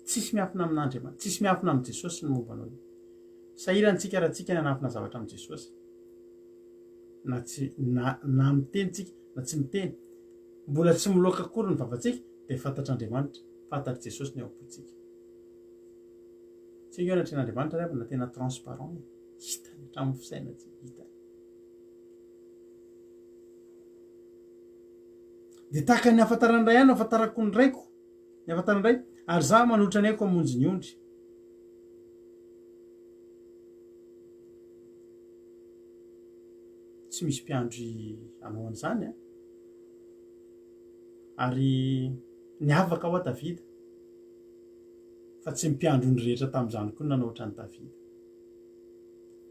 Tsisy miafina amin'Andriamanitra, tsisy miafina amin'i Jesosy ny momba anao io. Sahirana tsika raha tsika ny hanafina zavatra amin'i Jesosy. Na tsy na na miteny tsika na tsy miteny. Mbola tsy miloaka akory ny vavantsika dia fantatr'Andriamanitra, fantatr'i Jesosy ny ao am-pontsika. Tsy ange anatrehan'Andriamanitra ry havana tena transparent e, hitany hatramin'ny fisainantsika, hitany. Dia tahaka ny ahafantaran'ny Ray ahy no ahafantarako ny Raiko, ny ahafantaran'ny Ray, ary izaho manolotra ny aiko hamonjy ny ondry. Tsy misy mpiandry hanao an'izany an! Ary niavaka hoa Davida, fa tsy ny mpiandry ondry rehetra tamin'izany koa no nanao ohatran'i Davida.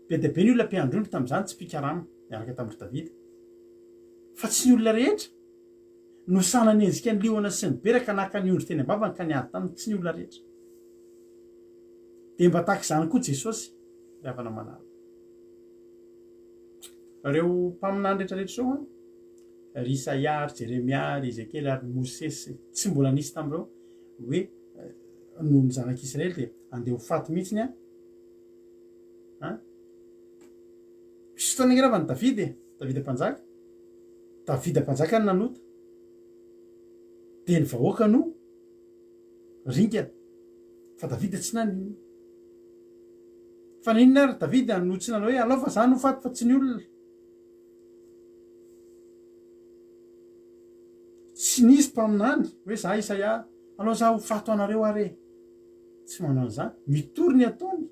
Be dia be ny olona mpiandry ondry tamin'izany, tsy mpikarama niaraka tamin-dry Davida. Fa tsy ny olona rehetra no sahy nanenjika ny liona sy ny bera ka naka ny ondry teny am-bavany ka niady taminy, tsy ny olona rehetra. Dia mba tahaka izany koa Jesosy, ry havana malala. Ireo mpaminany rehetra rehetra izao an, ry Isaia, ry Jeremia, ry Ezekiela ary Mosesy, tsy mbola nisy tamin'ireo hoe noho ny zanak'Israely dia andeha ho faty mihitsiny an. An? Misy fotoana ange raha Davida e, Davida mpanjaka. Davida mpanjaka no nanota. Dia ny vahoaka no ringana. Fa Davida tsy naninona. Fa naninona ary Davida no tsy nanao hoe alao fa za no faty fa tsy ny olona. Tsy nisy mpaminany hoe za Isaia alao za ho faty ho anareo ary e. Tsy manao an'izany. Mitory ny ataony.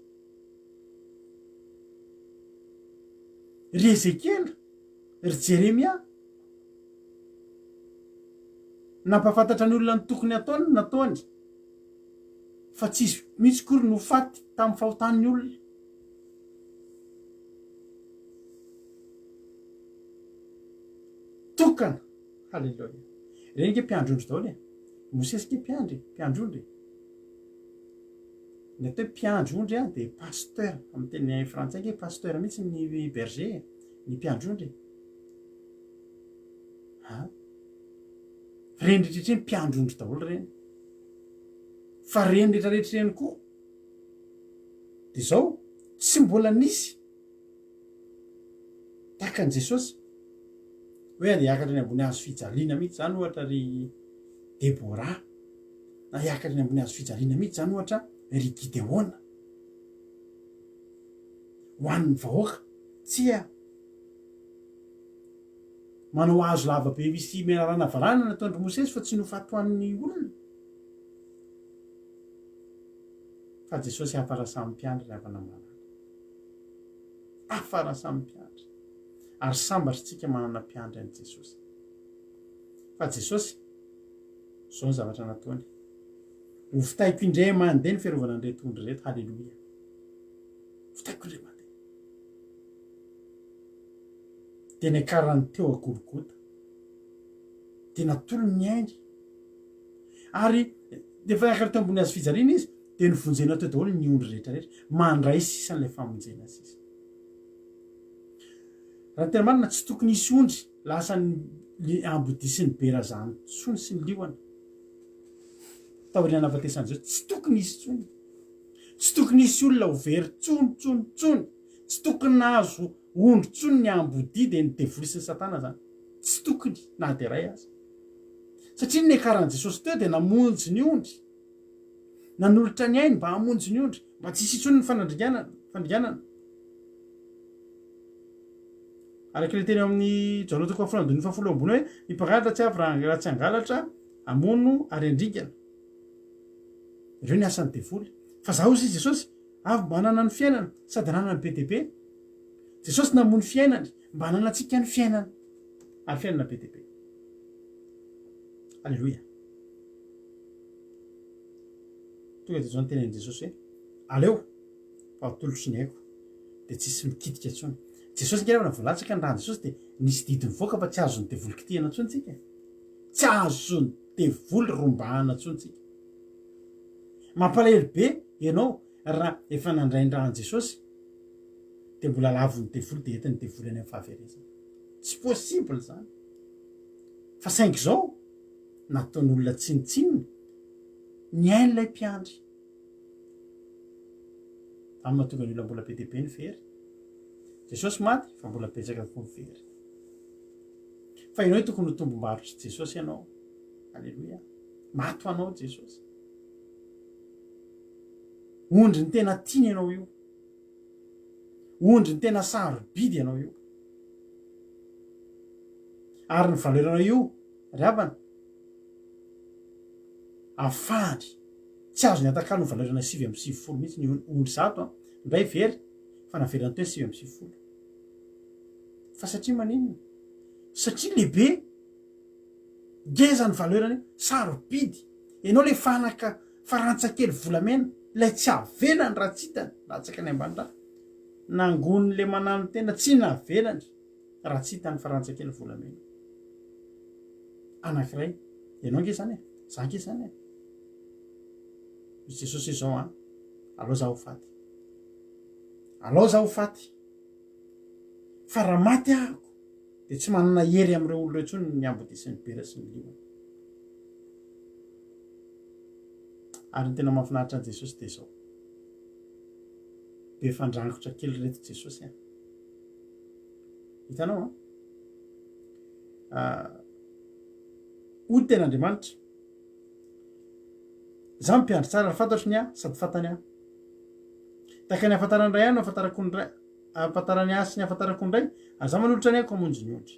Ry Ezekiela, ry Jeremia. Nampahafantatra ny olona ny tokony hataony ny nataony. Fa tsy izy mihitsy akory no faty tamin'ny fahotan'ny olona. Tokana. Haleloia. Ireny ange mpiandry ondry daholo e. Mosesy ange mpiandry e, mpiandry ondry e. Ny atao hoe mpiandry ondry a dia pasteur, amin'ny teny frantsay ange pasteur mihitsy ny berger e, ny mpiandry ondry e. Ha? Ireny rehetra ireny mpiandry ondry daholo ireny. Fa ireny rehetra rehetra ireny koa dia izao, tsy mbola nisy tahaka an'i Jesosy hoe andeha hiakatra any ambony hazo fijaliana mihitsy izany ohatra ry Deborah, na hiakatra any ambony hazo fijaliana mihitsy izany ohatra ry Gideona ho an'ny vahoaka. Tsia. Manao hazo lava be misy menarana varahina nataon-dry Mosesy fa tsy nofatoan'ny olona. Fa Jesosy hafa raha samy mpiandry ry havana malala. Hafa raha samy mpiandry. Ary sambatra isika manana mpiandry an'i Jesosy. Fa Jesosy, izao ny zavatra nataony. Hovitaiko indray mandeha ny fiarovana an'ireto ondry ireto. Haleloia. Hovitaiko indray mandeha. Dia niakarany teo a Golgota. Dia natolony ny ainy. Ary rehefa niakatra teo ambony hazo fijaliana izy, dia novonjena teo daholo ny ondry rehetra rehetra. Mandray sisa an'ilay famonjena sisa. Raha ny tena marina, tsy tokony hisy ondry lasan'ny ambodia sy ny berazany intsony sy ny liona. Taorian'ny nahafatesan'i Jesosy, tsy tokony hisy intsony. Tsy tokony hisy olona ho very intsony, intsony, intsony. Tsy tokony nahazo ondry intsony ny ambodia dia ny devoly sy ny satana zany. Tsy tokony na dia iray aza. Satria ny niakaran'i Jesosy teo dia namonjy ny ondry. Nanolotra ny ainy mba hamonjy ny ondry, mba tsy hisy intsony ny fanandringanana, fandringanana. Araka ilay teny ao amin'ny Jaona toko fahafolo andininy fahafolo ambony hoe ny mpangalatra tsy avy raha tsy hangalatra, hamono ary handringana. Ireo ny asan'ny devoly. Fa zaho hoy Jesosy, avy mba hanana ny fiainana sady hananany be dia be. Jesosy namono fiainany mba hananantsika ny fiainana ary fiainana be dia be. Aleloia. Tonga dia izao ny tenin'i Jesosy hoe aleo fa atolotro ny aiko dia tsisy mikitika intsony. Jesosy ange raha voalatsaka ny ran'i Jesosy dia nisy didy nivoaka fa tsy azon'ny devoly kitihana intsony tsika. Tsy azon'ny devoly rombahana intsony tsika. Mampalahelo be ianao raha efa nandray ny ran'i Jesosy dia mbola lavon'ny devoly dia entin'ny devoly any amin'ny fahaverezana. Tsy possible izany. Fa saingy izao, nataon'olona tsinontsinona ny ain'ilay mpiandry. Izany mahatonga ny olona mbola be dia be ny very. Jesosy maty fa mbola betsaka koa ny very. Fa ianao tokony ho tombom-barotr'i Jesosy ianao. Aleloia. Maty ho anao Jesosy. Ondry ny tena tiany ianao io. Ondry ny tena sarobidy ianao io. Ary ny valeur-nao io, ry havana, afahany, tsy azony atakalo ny valeur-na 99 mihitsy ny ondry 100 an, indray very, fa naverina teo ny 99. Fa satria maninona? Satria lehibe, ngeza ny valeur-ny, sarobidy. Ianao ilay fanaka farantsa kely volamena, ilay tsy avelany raha tsy hitany, latsaka any ambany raha. Nangonin'ilay mananotena, tsy navelany raha tsy hitany farantsa kely volamena. Anankiray, ianao ange izany e, za ange izany e. Hoy Jesosy izao an, alao za ho faty. Alao za ho faty. Fa raha maty ahako, dia tsy manana hery amin'ireo olona ireo intsony ny ambodia sy ny bera sy ny liona. Ary ny tena mahafinaritra an'i Jesosy dia izao. Be fandrangotra kely ireto Jesosy an. Hitanao an? Ah, hoy ny ten'Andriamanitra. Izaho mpiandry tsara ary fantatro ny ahy sady fantany aho. Tahaka ny ahafantaran'ny Ray ahy no ahafantarako ny Ray, ahafantarany ahy sy ny ahafantarako ny Ray, ary izaho manolotra ny aiko hamonjy ny ondry.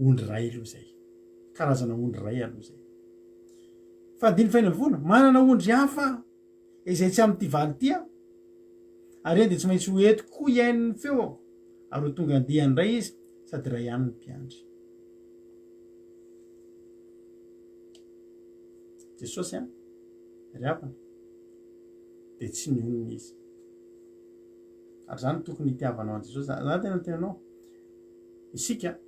Ondry iray aloha izay. Karazana ondry iray aloha izay. Fa andininy fahenina manana ondry hafa aho, izay tsy amin'ity valy ity aho. Ary eny dia tsy maintsy ho entiko koa hihaino ny feoko, ary ho tonga andiany indray izy, sady iray ihany ny mpiandry. Jesosy an, ry havana, dia tsy nionona izy. Ary izany tokony hitiavanao an'i Jesosy. Izany tena tena anao. Isika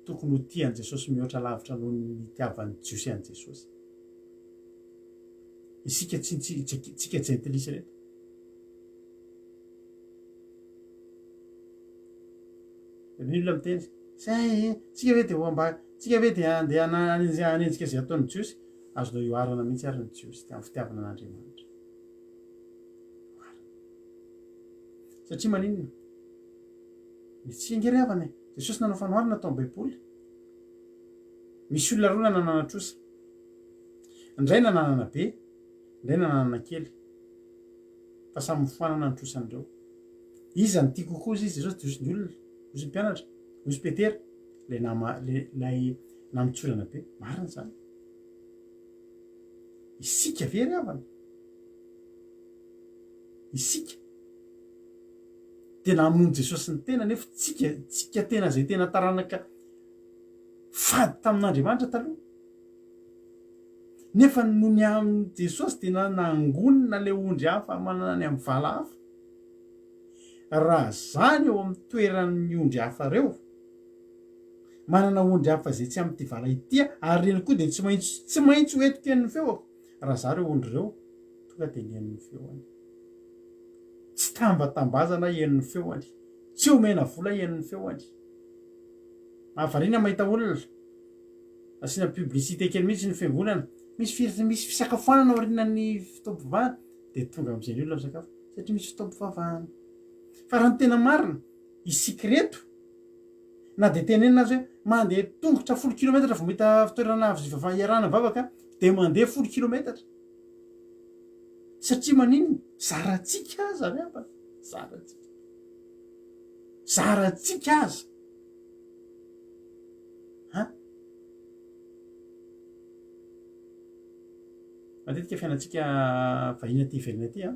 tokony ho tia an'i Jesosy mihoatra lavitra noho ny nitiavan'ny Jiosy an'i Jesosy. Isika tsy tsika jentilisa ireto. Ny olona miteny, zay, tsika ve dia ho amba, tsika ve dia andeha hanenjika izay ataon'ny Jiosy? Azonao ihoarana mihitsy ary ny Jiosy amin'ny fitiavana an'Andriamanitra. Satria maninona? Ny tsy ange ry havana e. Jesosy nanao fanoharana tao amin'ny Baiboly. Misy olona roa nananana trosa. Ny iray nananana be, ny iray nananana kely. Fa samy mifoanana ny trosan'ireo. Iza no tia kokoa hozy izy Jesosy dia hozy ny olona, hozy ny mpianatra, hozy Petera, ilay nama, ilay namotsorana be. Marina izany. Isika ve ry havana? Isika dia namono Jesosy ny tena nefa tsika, tsika tena izay tena taranaka fady tamin'Andriamanitra taloha. Nefa noho ny amin'i Jesosy dia nangonina ilay ondry hafa manana ny amin'ny vala hafa. Raha zany eo amin'ny toeran'ny ondry hafa ireo, manana ondry hafa izay tsy amin'ity vala ity aho, ary ireny koa dia tsy maintsy tsy maintsy ho entiko eny ny feoko. Raha za ireo ondry ireo, tonga dia ny ny feony. Tsy tambatambazana heno ny feony. Tsy omena vola heno ny feony. Mahavariana mahita olona. Asiana publicité kely mihitsy ny fiangonana. Misy firy misy fisakafoanana aorianan'ny fotoam-pivavahana dia tonga amin'izay ny olona misakafo satria misy fotoam-pivavahana. Fa raha ny tena marina, isika ireto na dia tenenina aza hoe mandeha tongotra folo kilometatra vao mahita fitoerana azo ivavahana iarahana mivavaka dia mandeha folo kilometatra. Satria maninona? Zarantsika aza ry havana, zarantsika. Zarantsika aza. Ha? Matetika fiainantsika vahiny aty ivelany aty an,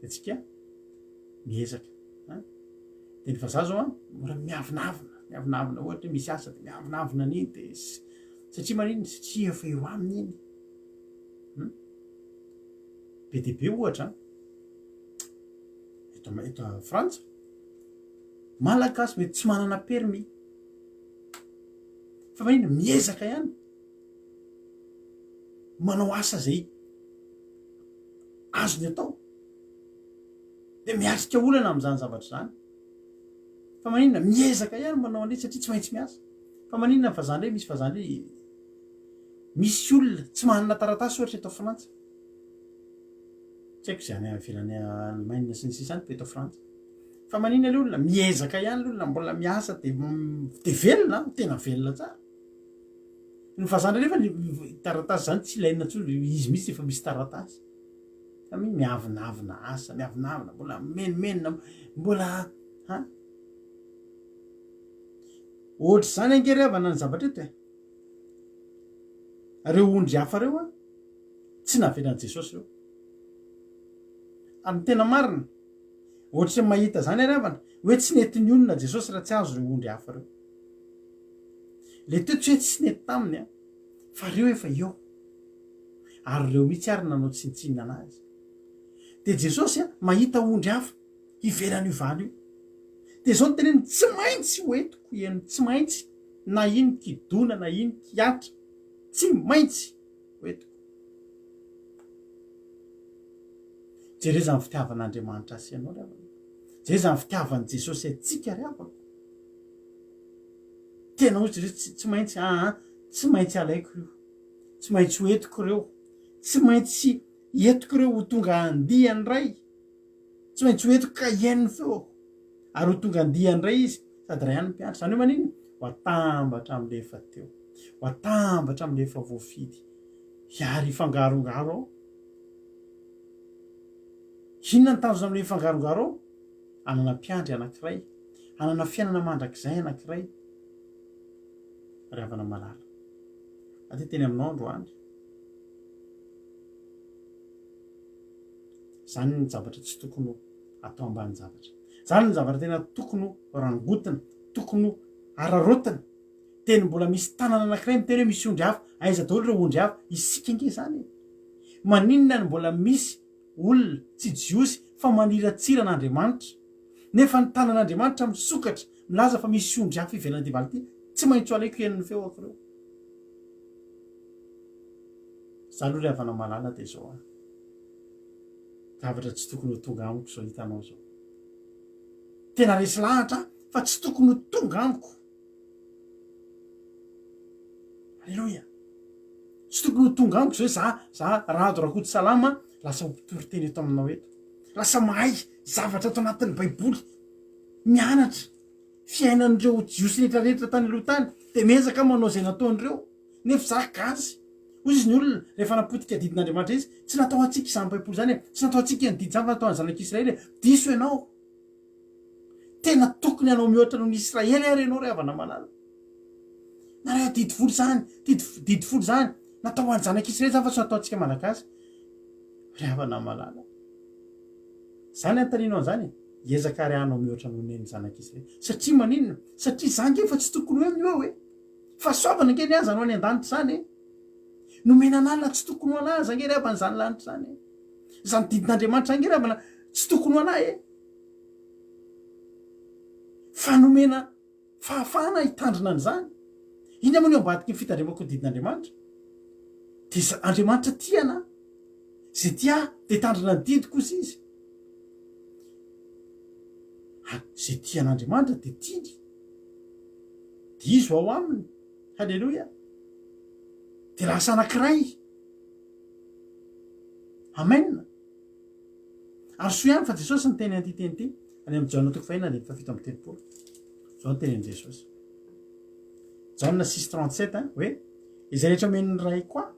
dia tsika miezaka. An? Dia ny vazaha zao an, mbola miavonavona, miavonavona ohatra hoe misy asa dia miavonavona an'iny dia satria maninona? Satria efa eo aminy iny. Hum? Be dia be ohatra an, eto eto Frantsa, Malagasy mety tsy manana permis. Fa maninona? Miezaka ihany. Manao asa izay azony atao. Dia miatrika olana amin'izany zavatra izany. Fa maninona? Miezaka ihany manao an'ilay satria tsy maintsy miasa. Fa maninona ny vazaha indray? Misy vazaha indray misy olona tsy manana taratasy ohatra eto Frantsa. Tsy haiko izay any ivelany Allemagne sy ny sisa any fa eto Frantsa. Fa maninona le olona? Miezaka ihany le olona, mbola miasa de de velona an, tena velona tsara. Ny vazaha ndray nefa ny taratasy zany tsy ilaina intsony, izy mihitsy efa misy taratasy. Fa mi miavonavona asa, miavonavona, mbola mimenomenona, mbola han. Ohatr'izany ange ry havana ny zavatra eto e. Reo ondry hafa reo an, tsy navelan'i Jesosy reo. Ary ny tena marina, Ohatry ny mahita zany ary havana, hoe tsy nety nionona Jesosy raha tsy azo ireo ondry hafa ireo. Le teo tsy hoe tsy nety taminy an, fa reo efa eo. Ary reo mihitsy ary nanao tsinontsinona anazy. De Jesosy an, mahita ondry hafa ivelan'io vala io. De zao no teneniny, tsy maintsy ho entiko ianao, tsy maintsy, na ino kidona na ino kihatra, tsy maintsy ho entiko. Jereo izany fitiavan'Andriamanitra ahy sy ianao ry havana. Jereo izany fitiavan'i Jesosy antsika ry havana. Tena hoy Jesosy tsy, tsy maintsy aa, tsy maintsy alaiko io. Tsy maintsy ho entiko ireo. Tsy maintsy entiko ireo ho tonga andiany iray. Tsy maintsy ho entiko ka hihaino ny feoko. Ary ho tonga andiany iray izy, sady iray ihany ny mpiandry. Izany hoe maninona? Ho atambatra amin'ilay efa teo. Ho atambatra amin'ilay efa voafidy. Hiary hifangarongaro ao. Inona ny tanjona amin'ilay hifangarongaro ao? Hanana mpiandry anankiray. Hanana fiainana mandrakizay anankiray. Ry havana malala. Aty teny aminao androany. Izany ny zavatra tsy tokony ho atao ambanin-javatra. Izany ny zavatra tena tokony ho rangotina, tokony ho araraotina. Teny mbola misy tanana anankiray miteny hoe misy ondry hafa. Aiza daholo ireo ondry hafa? Isika ange izany e! Maninona no mbola misy olona tsy jiosy fa maniratsira an'Andriamanitra? Nefa ny tanan'Andriamanitra misokatra milaza fa misy ondry hafa ivelan'ity vala ity. Tsy maintsy ho alaiko heno ny feoko ireo. Za aloha ry havana malala dia izao an. Zavatra tsy tokony ho tonga amiko izao hitanao izao. Tena resy lahatra aho fa tsy tokony ho tonga amiko. Aleloia. Tsy tokony ho tonga amiko izao za, za Rado Rakotosalama lasa ho mpitory teny eto aminao eto. Lasa mahay zavatra ato anatin'ny baiboly. Mianatra fiainan'ireo jiosy rehetra rehetra tany aloha tany dia miezaka aho manao izay nataon'ireo. Nefa za gasy. Hoy izy ny olona rehefa napotika didin'Andriamanitra izy, tsy natao antsika izany baiboly izany e, tsy natao antsika ny didy izany fa natao an'ny zanak'Israely e. Diso ianao. Tena tokony hanao mihoatra noho ny Israely ary ianao ry havana malala. Nareo didy folo izany, didy didy folo izany, natao ho an'ny zanak'Israely izany fa tsy natao antsika Malagasy. Ry havana malala. Izany anontanianao an'izany e. Hiezaka ary hanao mihoatra noho ny zanak'Israely. Satria maninona? Satria za ange efa tsy tokony ho eo no eo e. Fahasoavana ange ny ahy izany ho any an-danitra izany e. Nomena an'Allah tsy tokony ho an'ahy aza ange ry havana izany lanitra izany e. Izany didin'Andriamanitra izany ange ry havana tsy tokony ho an'ahy e. Fa nomena fahafahana hitandrina an'izany. Inona moa ny ao ambadiky ny fitandremako ny didin'Andriamanitra? Dia Andriamanitra tia anà. Izay tia ahy dia hitandrina ny didiko hozy izy. Ary izay tia an'Andriamanitra dia tiany. Dia izy ho ao aminy. Haleloia. Dia lasa anankiray. Amen. Ary soa ihany fa Jesosy niteny an'ity teny ity any amin'ny Jaona toko fahena andininy fahafito amby telopolo. Izao ny tenin'i Jesosy. Jaona 6:37 hoe izay rehetra omen'ny Raiko ahy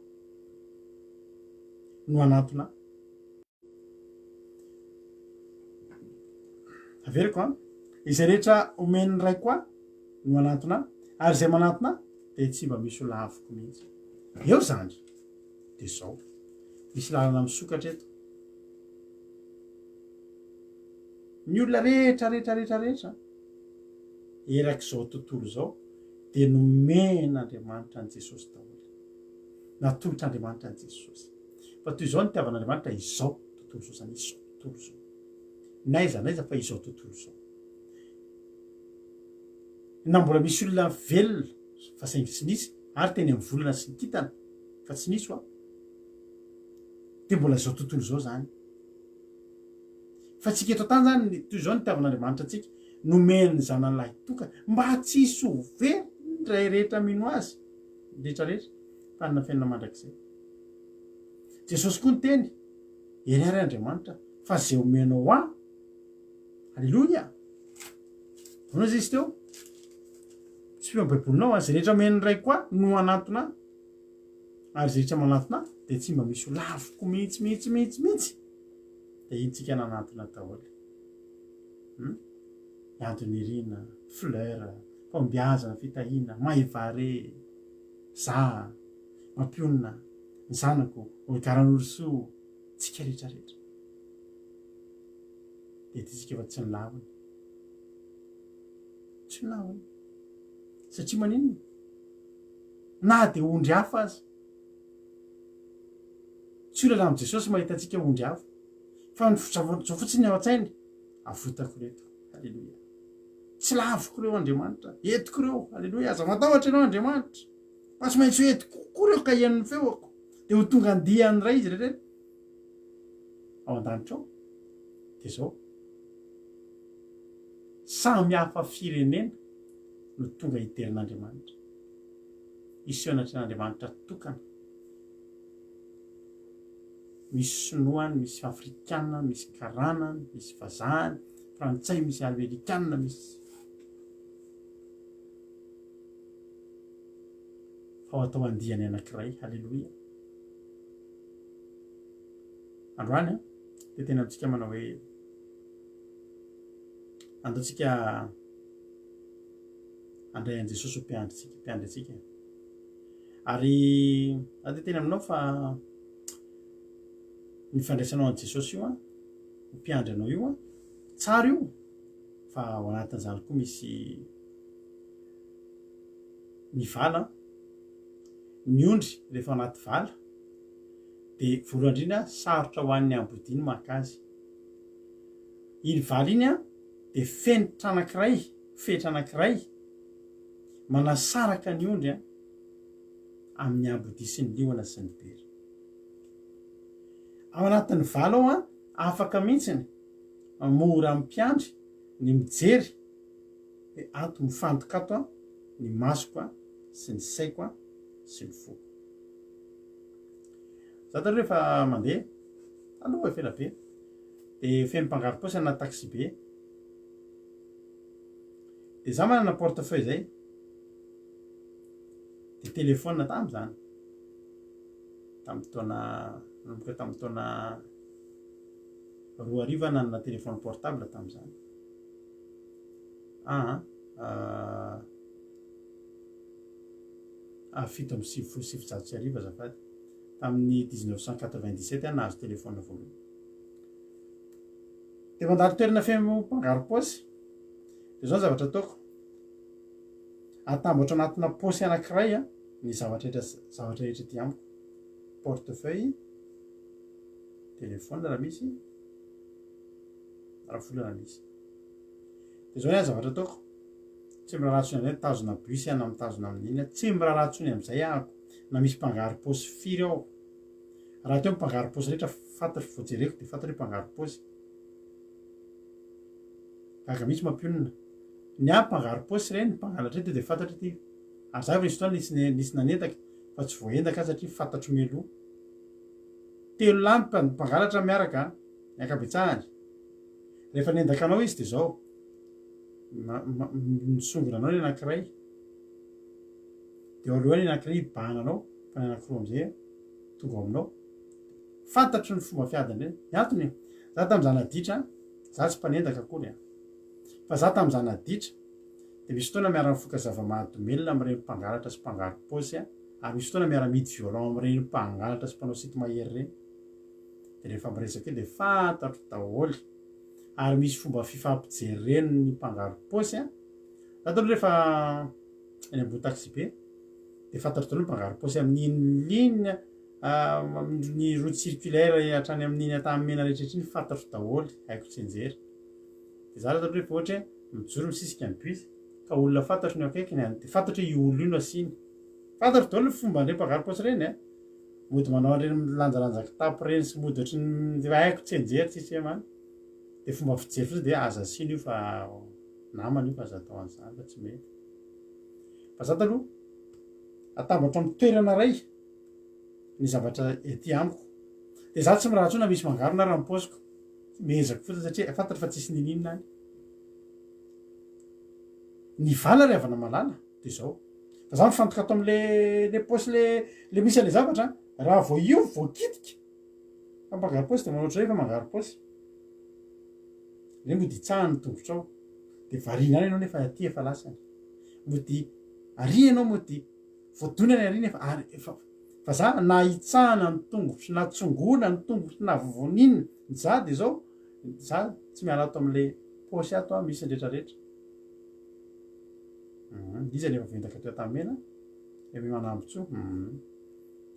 no hanantona ahy. Averiko an, izay rehetra omen'ny Raiko ahy no hanantona ahy, ary izay manantona ahy dia tsy mba misy ho laviko mihitsy. Eo izany dia izao, misy lalana misokatra eto. Ny olona rehetra rehetra rehetra rehetra erak'izao tontolo izao dia nomen'Andriamanitra an'i Jesosy daholo. Natolotr'Andriamanitra an'i Jesosy. Fa toy izao ny nitiavan'Andriamanitra izao tontolo izao izany, izao tontolo izao. N'aiza n'aiza fa izao tontolo izao. Na mbola misy olona velona fa saingy tsy nisy ary teny amin'ny volana sy ny kintana fa tsy nisy hoa. Dia mbola izao tontolo izao izany. Fa tsika eto an-tany izany, toy izao ny nitiavan'Andriamanitra antsika, nomeny ny zanany lahy tokana mba tsy hisy ho very ny ray rehetra mino azy, rehetra rehetra, fa hanana fiainana mandrakizay. Jesosy koa niteny, Eny ary Andriamanitra, fa izay omenao ahy, Aleloia! Ahoana izy teo? Tsy mpino Baibolinao, izay rehetra omen'ny Raiko ahy no hanantona ahy. Ary izay rehetra manantona ahy dia tsy mba misy ho laviko mihitsy mihitsy mihitsy mihitsy. Dia iny tsika nanantona daholo. Hmm? Andonirina, Fleur, Fahombiazana, Fitahiana, Maivare, Za, Mampionona, ny zanako, Olga Ranorosoa, tsika rehetra rehetra. Dia ity tsika fa tsy nilavina. Tsy nilavina. Satria maninona? Na dia ondry hafa aza. Tsy olana amin'i Jesosy mahita antsika ondry hafa. Fa ny zavatra fotsiny ny ao an-tsainy, avotako ireto. Aleloia. Tsy laviko ireo Andriamanitra. Entiko ireo. Aleloia. Aza matahotra ianao Andriamanitra. Fa tsy maintsy ho entiko koa ireo ka hihaino ny feoko. Dia ho tonga andiany iray izy rehetra ao an-danitra ao. Dia izao. Samy hafa firenena no tonga hidera an'Andriamanitra. Hiseho anatrehan'Andriamanitra tokana. Misy sinoa any, misy afrikana, misy karana, misy vazaha any, frantsay, misy amerikana, misy. Fa ho atao andiany anankiray. Haleloia. Androany an, dia tena amintsika manao hoe andao tsika handray an'i Jesosy ho mpiandry mpiandry antsika. Ary za dia tena aminao fa ny fandraisanao an'i Jesosy io an, ho mpiandry anao io an, tsara io, fa ao anatin'izany koa misy ny vala an. Ny ondry rehefa ao anaty vala dia voalohany indrindra sarotra ho an'ny ambodia ny maka azy. Iny vala iny an dia fenitra anankiray, fetra anankiray manasaraka ny ondry an amin'ny ambodia sy ny liona sy ny bera. Ao anatin'ny vala ao an afaka mihitsy mora amin'ny mpiandry ny mijery hoe ato mifantoka ato an ny masoko an sy ny saiko an sy ny foko. Za taloha rehefa mandeha, taloha efa ela be, de feno mpangaro-paosy anaty taxi be. De za manana portefeuille zay, de téléphone tam'zany, tamin'ny taona, nanomboka tamin'ny taona 2000 aho nanana téléphone portable tam'zany. Aa 1997 azafady, tamin'ny 1997 aho nahazo téléphone voalohany. Dia mandalo toerana feno mpangaro-paosy, dia izao ny zavatra ataoko, atambatro anatina paosy anankiray ny zavatra rehetra zavatra rehetra ety amiko, portefeuille, téléphone raha misy, raha vola raha misy. Dia izao ny ahy zavatra ataoko, tsy miraharaha intsony amin'izay mitazona bus aho na mitazona amin'inona, tsy miraharaha intsony amin'izay ahako na misy mpangaro-paosy firy ao. Raha teo ny mpangaro-paosy rehetra fantatro vao jereko dia fantatro hoe mpangaro-paosy. Gaga mihitsy mampionona. Ny ahy mpangaro-paosy ireny, mpangalatra ireny dia fantatro ity. Ary za efa nisy fotoana nisy nisy nanendaka fa tsy voaendaka aho satria fantatro mialoha. Telo lahy ny mpangalatra miaraka ny ankabetsahany. Rehefa nendaka anao izy dia izao, misongona anao ny anankiray, dia eo aloha ny anankiray hibahana anao, fa ny anankiroa amin'izay tonga ao aminao. Fantatro ny fomba fiadiny ireny. Ny antony, za tamin'izaho naditra, za tsy mpanendaka akory an, fa za tamin'izaho naditra, dia misy fotoana miara-mifoka zava-mahadomelina amin'ireny mpangalatra sy mpangaro-paosy ary misy fotoana miara-mihidy violon amin'ireny mpangalatra sy mpanao sinto-mahery ireny. Dia rehefa miresaka eo dia fantatro daholo ary misy fomba fifampijeren'ny mpangaro-paosy an. Za taloha rehefa eny ambony taxi-be dia fantatro daholo ny mpangaro-paosy amin'iny ligne amin'ny route circulaire hatrany amin'iny Antanimena rehetra iny fantatro daholo, haiko tsianjery. Dia za taloha rehefa ohatra hoe mijoro misisika ny bus ka olona fantatro ny eo akaikiny dia fantatro hoe io olona io no asiany. Fantatro daholo ny fomban'ireny mpangaro-paosy ireny an. Mody manao an'ireny milanjalanja kitapo ireny sy mody ohatran'ny efa haiko tsianjery tsisy hoe man. Dia fomba fijery fotsiny dia aza asiana io fa namana io fa aza atao an'izany fa tsy mety. Fa za taloha atambatro amin'ny toerana iray ny zavatra ety amiko. Dia za tsy miraharaha intsony na misy mangarona ary amin'ny paosiko. Mihezaka fotsiny satria fantatro fa tsisy niniana any. Ny vala ry havana malala dia izao. Fa za mifantoka ato amle le paosy le le misy anle zavatra an, raha vao io voakitika fa mpangaro paosy de manao ohatran'izay fa mangaro paosy, le mody itsahany ny tongotrao de variana any ianao nefa aty efa lasany, mody ary ianao mody voadonany ary nefa ary efa fa za na itsahana ny tongotro na tsongoina ny tongotro na vovonina za de zao za tsy miala ato amle paosy ato aho misy ny retraretra. Iza le efa voaendaka teo Antanimena? Aimé Manambotsoa?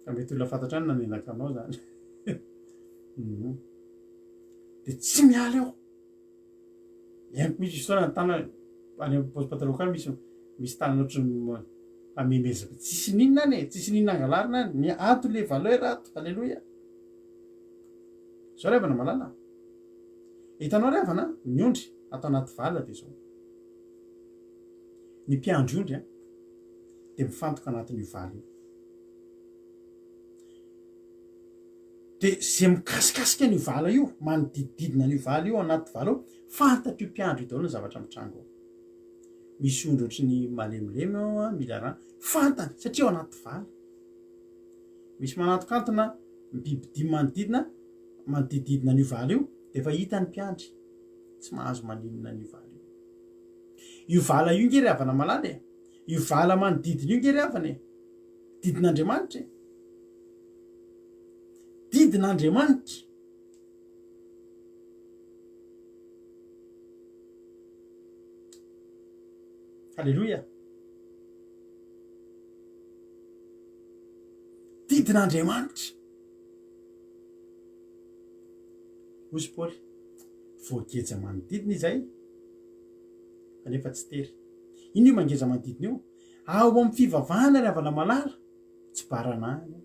Fa mety olona fantatra ihany nanendaka anao zany. Dia tsy miala eo. Henoko mihitsy misy fotoana ny tanana any amin'ny paosy pataloha any misy misy tanana ohatran'ny amemezako. Tsisy n'inona any e, tsisy n'inona angalarina any. Ny ato le valeur ato. Alléluia. Zao ry havana malala. Hitanao ry havana, ny ondry ato anaty vala dia zao. Ny mpiandry ondry an, dia mifantoka anatin'io vala io. Dia izay mikasikasika an'io vala io, manodidididina an'io vala io, anaty vala ao, fantatr'io mpiandry io daholo ny zavatra mitranga ao. Misy ondry ohatry ny malemilemy ao an, mila rano. Fantany, satria ao anaty vala. Misy manantokantona ny bibidia manodidina, manodidididina an'io vala io, dia efa hitany mpiandry. Tsy mahazo maninona an'io vala io. Io vala io nge ry havana malala e! Io vala manodidina io nge ry havana e! Didin'Andriamanitra e! Didin'Andriamanitra! Aleloia! Didin'Andriamanitra! Hoy i Paoly, voageja manodidina izahay, kanefa tsy tery. Inona io mangeja manodidina io? Ao amin'ny fivavahana ry havana malala, tsy baranahiny io.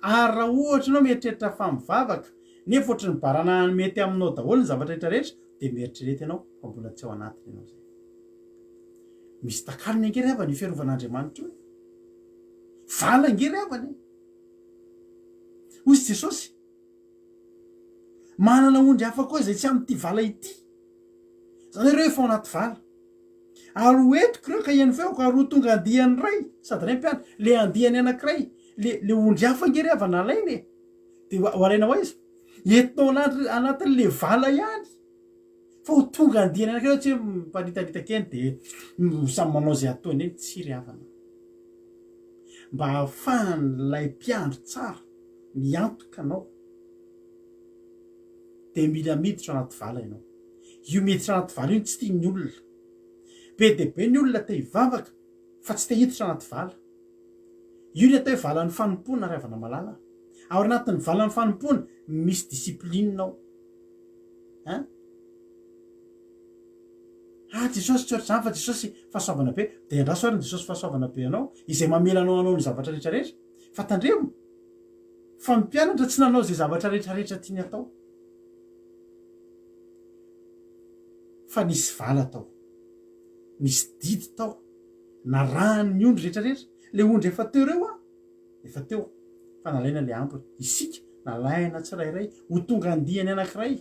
Ary raha ohatra ianao mieritreritra fa mivavaka, nefa ohatry ny baranahiny mety aminao daholo ny zavatra rehetra rehetra, dia mieritrereta ianao fa mbola tsy ao anatiny ianao izay. Misy takalony ange ry havana io fiarovan'Andriamanitra io e. Vala ange ry havana e. Hoy Jesosy, manana ondry hafa koa izay tsy amin'ity vala ity. Izany hoe ireo efa ao anaty vala. Ary ho entiko ireo ka hihaino feoko ary ho tonga andiany iray, sady iray mpiandry. Le andiany anankiray, le le ondry hafa ange ry havana alaina e. Dia ho alaina ho aiza? Entinao anaty anatin'le vala ihany. Fa ho tonga andiany anankiray tsy hoe miparitaritaka eny dia samy manao izay ataony eny. Tsia ry havana. Mba hahafahan'ilay mpiandry tsara miantoka anao dia mila miditra anaty vala ianao. Io miditra anaty vala io no tsy tian'ny olona. Be dia be ny olona te hivavaka fa tsy te hiditra anaty vala. Io ny atao hoe valan'ny fanompoana ry havana malala. Ao anatin'ny valan'ny fanompoana misy discipline ao. Hein? Ah Jesosy tsy ohatr'izany fa Jesosy fahasoavana be. Dia andraso ary ny Jesosy fahasoavana be anao izay mamela anao hanao ny zavatra rehetra rehetra. Fa tandremo fa ny mpianatra tsy nanao izay zavatra rehetra rehetra tiany atao. Fa nisy vala tao. Nisy didy tao. Narahan'ny ondry rehetra rehetra. Le ondry efa teo reo an, efa teo. Fa nalaina le ambiny. Isika nalaina tsirairay ho tonga andiany anankiray.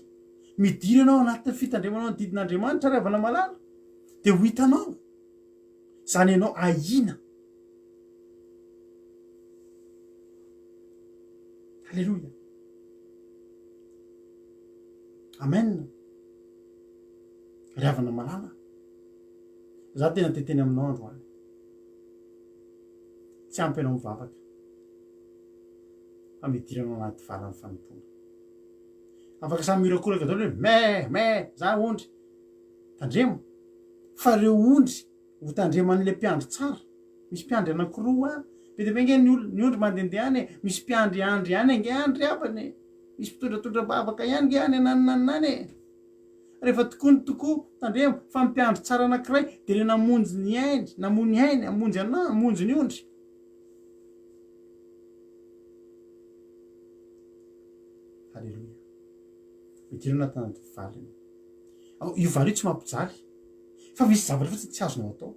Midira ianao anatin'ny fitandremanao ny didin'Andriamanitra ry havana malala dia ho hitanao izany ianao ahiana. Aleloia. Amen. Ry havana malala, za tena te teny aminao androany. Tsy ampy anao mivavaka fa midiranao anaty valan'ny fanompoana. Afaka samy mihorakoraka daholo hoe me me za ondry. Tandremo fa reo ondry ho tandreman'le mpiandry tsara. Misy mpiandry anankiroa a. Be dia be ange ny olona, ny ondry mandehandeha any e. Misy mpiandry andry ihany ange any ry havana e. Misy mpitondratondra am-bavaka ihany nge any ananonanona any e. Rehefa tokoa ny tokoa, tandremo fa ny mpiandry tsara anankiray dia le namonjy ny ainy, namoy ny ainy hamonjy anà, hamonjy ny ondry. Haleloia. Midira anatin'ny valiny. Ao, io valo io tsy mampijaly. Fa misy zavatra fotsiny tsy azonao atao.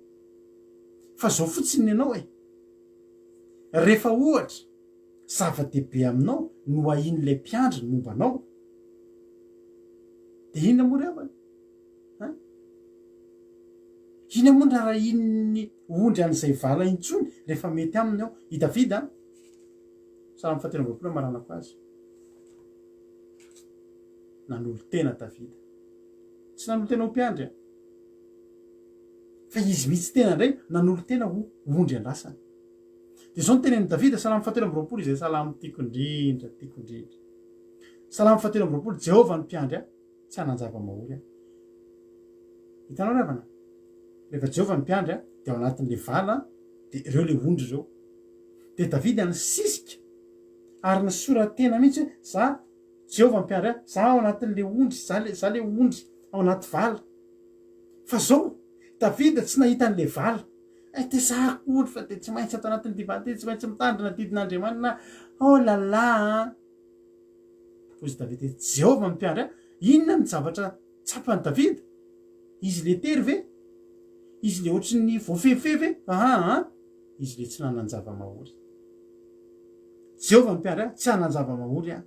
Fa zao fotsiny ny anao e. Rehefa ohatra, zava-dehibe aminao no ahian'ilay mpiandry ny momba anao, dia inona moa ry havana? Hein? Inona moa ny raharahian'ny ondry an'izay vala intsony rehefa mety aminy ao? I Davida, Salamo fahatelo amby 23 amaranako azy. Nanolo-tena Davida. Tsy nanolo-tena ho mpiandry an. Fa izy mihitsy tena indray nanolo-tena ho ondry andrasana. Dia izao no tenenin'i Davida, Salamo fahatelo amby 20, izay salamo tiako indrindra, tiako indrindra. Salamo fahatelo amby 20, Jehovah no mpiandry ahy, tsy hanan-java-mahory aho. Hitanao ry havana? Rehefa Jehovah no mpiandry ahy, dia ao anatin'ilay vala, dia ireo ilay ondry ireo. Dia Davida nisisika ary nisora-tena mihitsy hoe, za, Jehovah no mpiandry ahy, za ao anatin'ilay ondry, za le, za le ondry ao anaty vala. Fa zao, Davida tsy nahita an'ilay vala. Hay te za akory fa dia tsy maintsy ato anatin'ity vala ity, tsy maintsy mitandrina didin'Andriamanina aho. Oh là là an! Hoy izy Davida hoe, Jehovah no mpiandry ahy. Inona ny zavatra tsapan'i Davida? Izy le tery ve? Izy le ohatry ny voafehifehy ve? Aa! Izy le tsy nanan-java-mahory. Jehovah no mpiandry ahy, tsy hanan-java-mahory aho.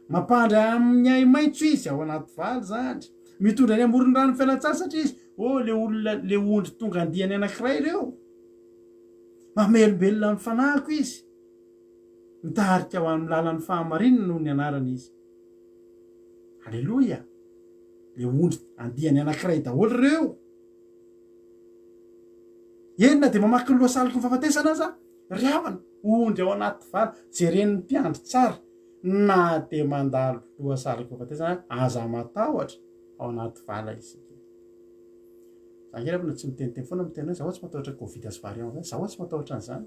Mampandry amin'ny ahi-maitso izy ao anaty vala izany. Mitondra any amoron'ny rano fialan-tsasatra izy. Oh, le olona, le ondry tonga andiany anankiray ireo. Mamelombelona ny fanahiko izy. Mitarika ho amin'ny lalan'ny fahamarinana noho ny anarany izy. Aleloia! Le ondry andiany anankiray daholo ireo. Eny na dia mamaky ny lohasaloky ny fahafatesana aza, ry havana, ondry ao anaty vala, jeren'ny mpiandry tsara, na dia mandalo lohasaloky ny fahafatesana aza, aza matahotra, ao anaty vala isika. Za nge ry havana tsy miteniteny foana miteny hoe zaho tsy matahotra covid sy variant zany, zaho tsy matahotra an'izany.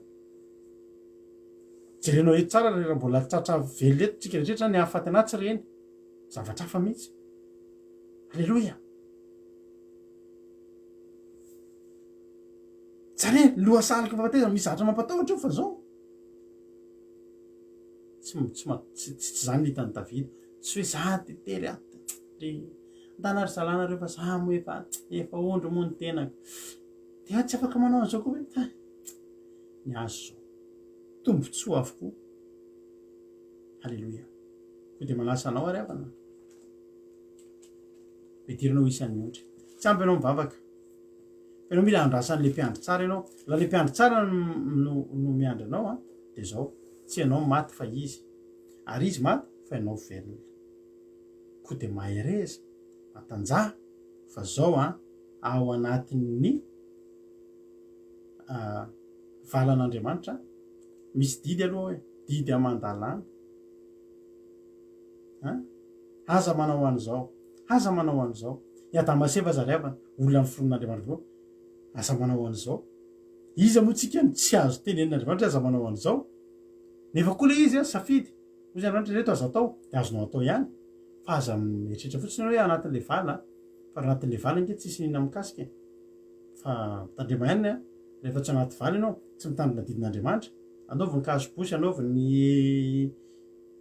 Jerenao eto tsara raha mbola tratra velona eto tsika rehetra ny hahafaty anah tsy reny. Zavatra hafa mihitsy. Aleloia. Zany hoe lohasaloky ny fahafatesana, misy zavatra mampatahotra eo fa zao. Tsy tsy tsy tsy zany ny hitan'i Davida. Tsy hoe za de tery ato. Ry ndana ry zalahy nareo fa za moa efa efa ondry moa ny tenako. Dia tsy afaka manao an'izao koa ve? Ny azy zao. Tombontsoa avokoa. Aleloia. Koa dia manasa anao ary havana. Hidirana ho isan'ny ondry. Tsy ampy ianao mivavaka. Fa ianao mila andrasan'ilay mpiandry tsara ianao. Raha ilay mpiandry tsara no, no miandry anao an, dia izao, tsy ianao maty fa izy. Ary izy maty fa ianao velona. Koa dia mahereza, matanjaha, fa izao an, ao anatin'ny uh, valan'Andriamanitra, misy didy aloha hoe, didy aman-dalàna. An? Aza manao an'izao, aza manao an'izao. I Adama sy Eva aza ry havana, olona noforonin'Andriamanitra voalohany, aza manao an'izao. Iza moa tsika no tsy azo tenenin'Andriamanitra hoe aza manao an'izao? Nefa koa ilay izy an, safidy. Hoy Andriamanitra, ireto aza atao, dia azonao atao ihany. Fa aza mieritreritra fotsiny hoe anatin'ilay vala, fa raha anatin'ilay vala ange tsisy n'inona mikasika e. Fa tandremo ihany an, rehefa tsy anaty vala ianao, tsy mitandrina didin'Andriamanitra, anaovy ny cache-bouche, anaovy ny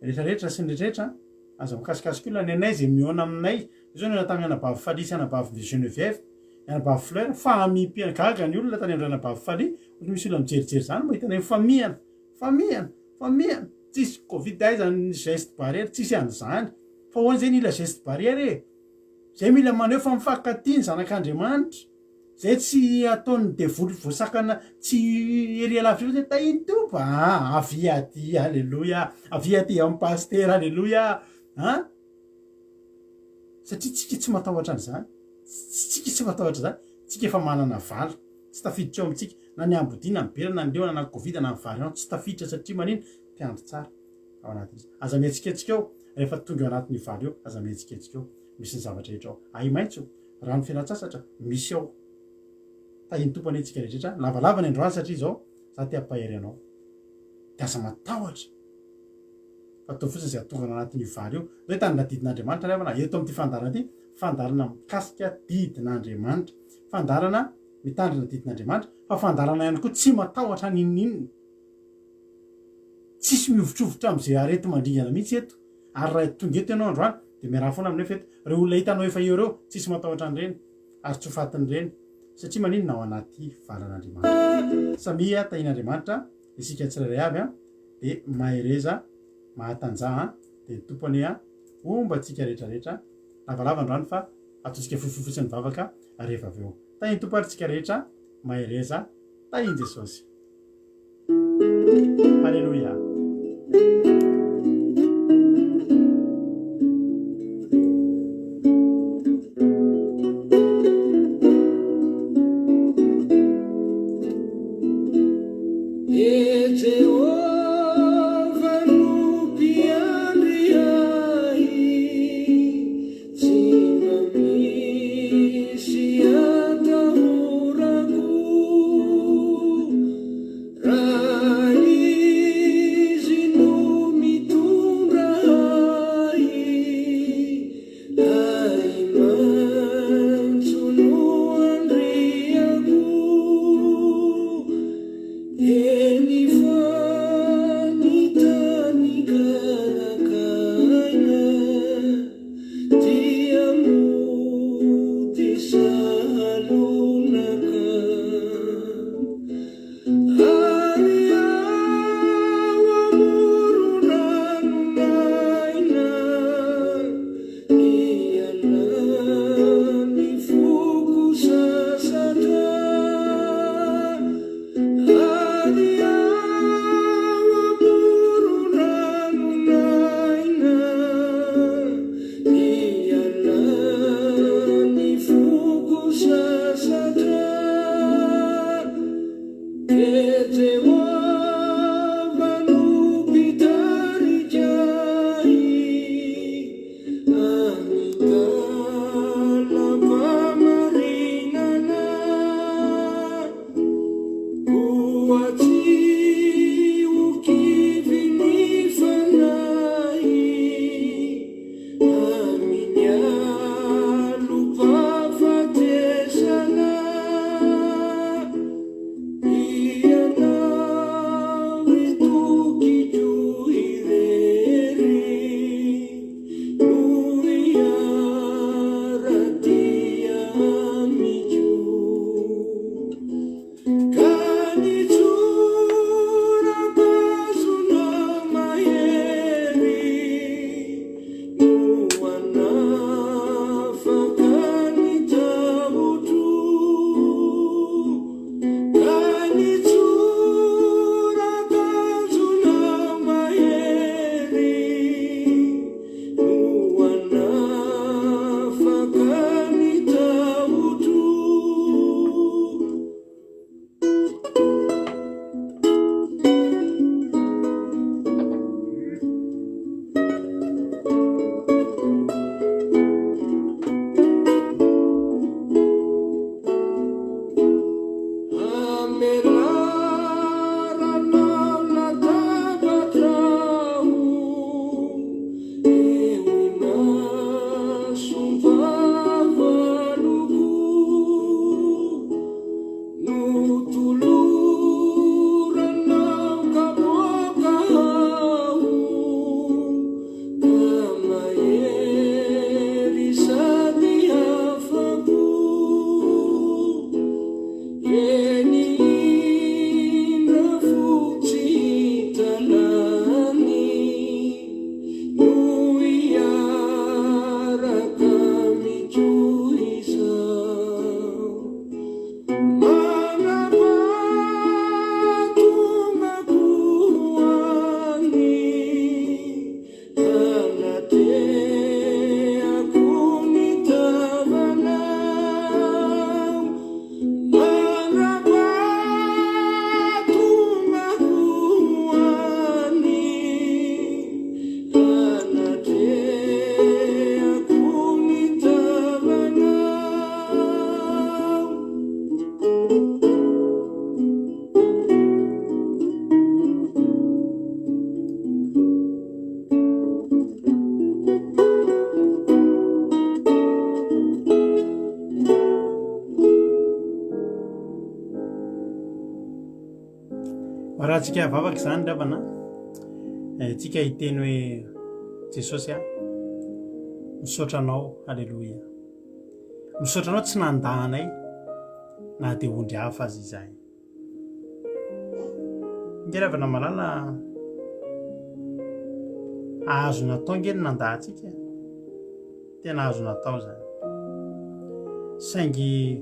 rehetrarehetra sy ny rehetrarehetra an. Aza mikasikasika olona, ny anay izay mihaona aminay, io zao nihaona tamin'ny anabavy Faly sy anabavy Geneviève, ny anabavy Fleur, fahamim-piainana, gaga ny olona tany amin-dry anabavy Faly, ohatry ny misy olona mijerijery izany mahita anay mifamihana, mifamihana, mifamihana, tsisy covid aiza ny geste barrière, tsisy an'izany, fa ahoana izay ny hila geste barrière e? Izay mila maneho fa mifankatia ny zanak'Andriamanitra. Zay tsy ataon'ny devoly voasakana tsy ery alavitra fotsiny hoe tahin'ny Tompo a! Avia aty aleloia, avia aty amin'ny pasitera aleloia a! Satria tsika tsy matahotra an'izany, tsika tsy matahotra izany, tsika efa manana vala, tsy tafiditra eo amintsika na ny ambodia na ny bera na ny liona na ny covid na ny variant tsy tafiditra satria manina? Mpiandry tsara ao anatin'izy. Aza mihetsiketsika eo rehefa tonga eo anatin'io vala io, aza mihetsiketsika eo, misy ny zavatra rehetra ao. Ahi-maitso. Rano fialan-tsasatra misy ao. Tahin'ny Tompo anie tsika rehetra. Lavalava ny androany satria izao za te hampahery anao. Dia aza matahotra. Fa ataovy fotsiny izay hahatonga anao anatin'io vary io. Ndao hitandrina didin'Andriamanitra ry havana eto amin'ity fandaharana ity. Fandaharana mikasika didin'Andriamanitra. Fandaharana mitandrina didin'Andriamanitra. Fa fandaharana ihany koa tsy matahotra n'inon'inona. Tsisy mihovitrovitra amin'izay areti-mandringana mihitsy eto. Ary raha tonga eto ianao androany dia miaraha foana aminay fa eto ireo olona hitanao efa eo ireo tsisy matahotra an'ireny ary tsy ho fatin'ireny satria maninona ao anaty valan'Andriamanitra. Samia tahian'Andriamanitra isika tsirairay avy an, dia mahereza, mahatanjaha an, dia ny Tompo anie an homba antsika rehetra rehetra, lavalava androany fa ataontsika fohifohy fotsiny ny vavaka rehefa avy eo. Tahian'ny Tompo ary tsika rehetra, mahereza, tahian'i Jesosy. Haleloia. E Jehovah no mpiandry ahy, tsy mba misy atahorako. Raha Arahantsika vavaka izany ry havana. Eh, tsika hiteny hoe Jesosy a, misaotra anao, haleloia. Misaotra anao tsy nandà anay na dia ondry hafa aza izahay. Nge ry havana malala, azo natao nge ny nandà antsika. Tena azo natao izany. Saingy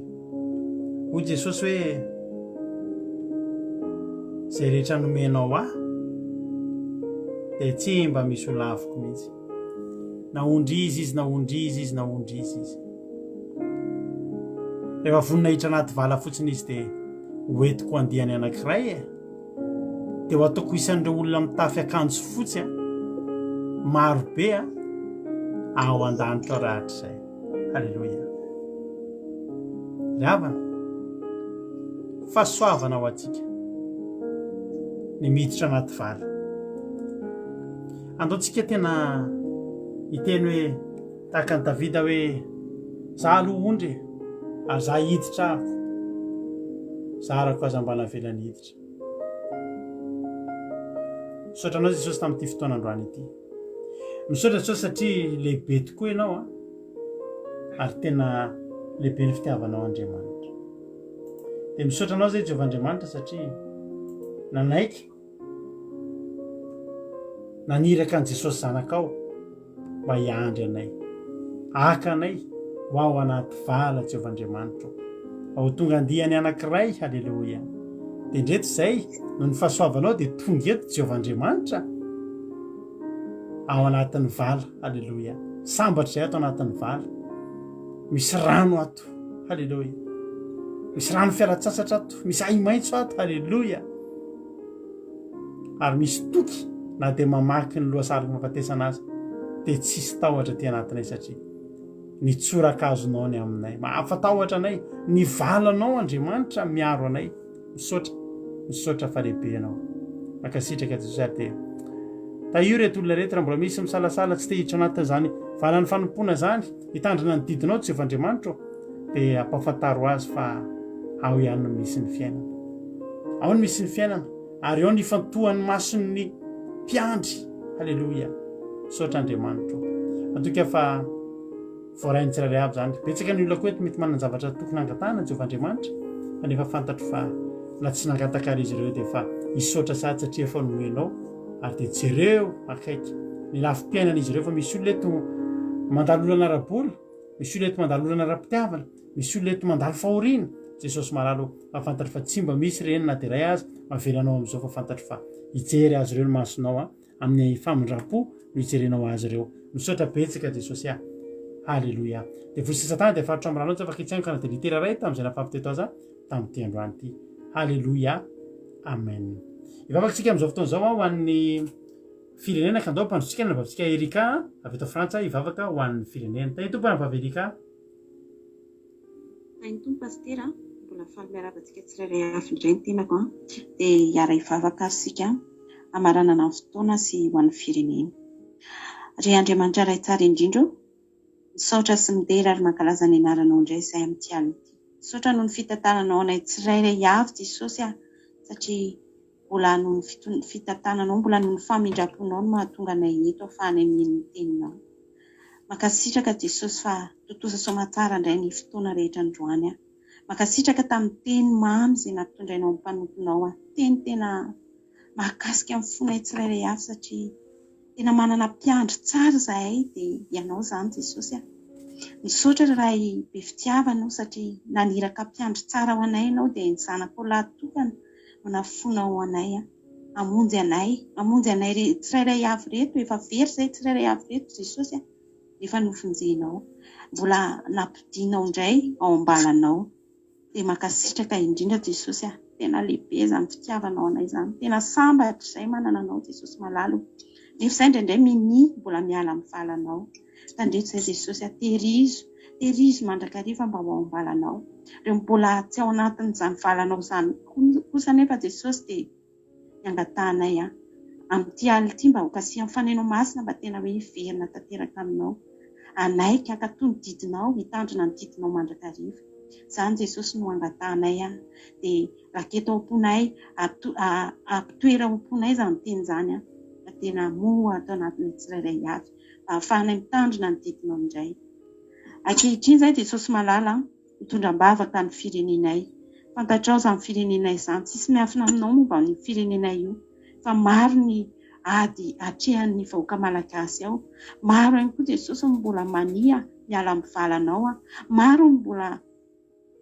hoy Jesosy hoe izay rehetra nomenao ahy dia tsy mba misy ho laviko mihitsy. Na ondry izy izy, na ondry izy izy, na ondry izy izy. Rehefa vonona hiditra anaty vala fotsiny izy dia hoentiko andiany anankiray e. Dia ho ataoko isan'ireo olona mitafy akanjo fotsy a, maro be a, ao an-danitra ao rahatrizay. Haleloia. Ry havana, fahasoavana ho antsika ny miditra anaty vala. Andao tsika tena hiteny hoe tahaka an'i Davida hoe za aloha ondry e, ary za hiditra ako. Zarako aza mba navelany hiditra. Misaotra anao Jesosy tamin'ity fotoana androany ity. Misaotra Jesosy satria lehibe tokoa ianao a, ary tena lehibe ny fitiavanao Andriamanitra. Dia misaotra anao zay Jehovah Andriamanitra satria nanaiky Naniraka an'i Jesosy Zanakao mba hiandry anay, haka anay ho ao anaty vala Jehovah Andriamanitro, mba ho tonga andiany anankiray, haleloia. Dia indreto izay, noho ny fahasoavanao dia tonga eto Jehovah Andriamanitra, ao anatin'ny vala, haleloia. Sambatra izay ato anatin'ny vala. Misy rano ato, haleloia. Misy rano fialan-tsasatra ato, misy ahi-maitso ato, haleloia. Ary misy toky na dia mamaky ny lohasarim-pahafatesana aza dia tsisy tahotra aty anatinay satria ny tsorakazonao ny aminay. Mahafatahotra anay ny valanao Andriamanitra miaro anay. Misaotra, misaotra fa lehibe ianao. Mankasitraka Jesosy ary dia tahio ireto olona ireto raha mbola misy misalasala tsy te hiditra anatin'izany valan'ny fanompoana izany hitandrina ny didinao Jehovah Andriamanitro dia ampahafantaro azy fa ao ihany no misy ny fiainana. Ao no misy ny fiainana ary ao ny ifantohan'ny mason'ny mpiandry. Haleloia. Misaotra Andriamanitro. Matoky fa voarain'ny tsirairay avy izany. Betsaka ny olona koa eto mety manan-javatra tokony hangatahana Jehovah Andriamanitra, fa nefa fantatro fa na tsy nangataka ary izy ireo dia efa hisaotra sahady satria efa nomenao ary dia jereo akaiky ny lafim-piainan'izy ireo fa misy olona eto mandalo olana ara-bola, misy olona eto mandalo olana ara-pitiavana, misy olona eto mandalo fahoriana. Jesosy malala ô, fa fantatro fa tsy mba misy reny na dia iray aza avelanao amin'izao fa fantatro fa hijery azy ireo ny masonao a, amin'ny famindram-po no hijerenao azy ireo. Misaotra betsaka Jesosy a. Haleloia. Devoly sy Satana dia faritra amin'ny ranao tsy afaka hitsaingoka na dia litera iray tamin'izay nafafy teto aza tamin'ity androany ity. Haleloia. Amen. Hivavaka isika amin'izao fotoana izao ho an'ny firenena ka andao ampandrotsika ny anabavintsika Erika avy eto Frantsa hivavaka ho an'ny firenena. Tahin'ny Tompo anabavy Erika. Tahin'ny Tompo Pasitera a! Mbola faly miarahaba antsika tsirairay avy indray ny tenako a! Dia hiara-hivavaka ary isika hamaranana ny fotoana sy ho an'ny firenena. Ry Andriamanitra Ray tsara indrindra ô, misaotra sy midera ary mankalaza ny anaranao indray izahay amin'ity alina ity. Misaotra noho ny fitantananao anay tsirairay avy Jesosy a! Satria mbola noho ny fitantananao, mbola noho ny famindram-ponao no mahatonga anay eto ahafahanay mino ny teninao. Mankasitraka Jesosy fa tontosa soamatsara indray ny fotoana rehetra androany an. Mankasitraka tamin'ny teny mamy izay nampitondrainao ny mpanomponao an. Teny tena mahakasika ny fonay tsirairay avy satria tena manana mpiandry tsara izahay dia ianao izany Jesosy an. Misaotra ry Ray be fitiavana o satria naniraka mpiandry tsara ho anay ianao dia ny zanakao lahy tokana no nafoinao ho anay an. Hamonjy anay, hamonjy anay re tsirairay avy reto, efa very izay tsirairay avy reto Jesosy a, efa novonjenao, mbola nampodianao indray ao am-balanao, dia mankasitraka indrindra Jesosy a, tena lehibe izany fitiavanao anay izany, tena sambatra izay manana anao Jesosy malala o, nefa izay indraindray minia mbola miala amin'ny valanao, tandreto izay Jesosy a, tehirizo, tehirizo mandrakariva mba ho ao am-balanao. Ireo mbola tsy ao anatin'izany valanao izany kosa anefa Jesosy dia ny angatahanay amin'ity alina ity mba ho kasihan'ny Fanahinao Masina mba tena hoe hiverina tanteraka aminao, hanaiky, hankatò ny didinao, hitandrina ny didinao mandrakariva. Izany Jesosy no angatahanay an. Dia raketo ao am-ponay, ampitoero ao am-ponay izany teny izany an. Fa tena hamoha ato anatinay tsirairay avy. Mba hahafahanay mitandrina ny didinao indray. Ankehitriny izay Jesosy malala an, mitondra am-bavaka ny firenenay. Fantatrao izany firenenay izany. Tsisy miafina aminao momba an'io firenenay io. Fa maro ny ady atrehan'ny vahoaka malagasy ao. Maro ihany koa Jesosy no mbola mania miala amin'ny valanao. Maro no mbola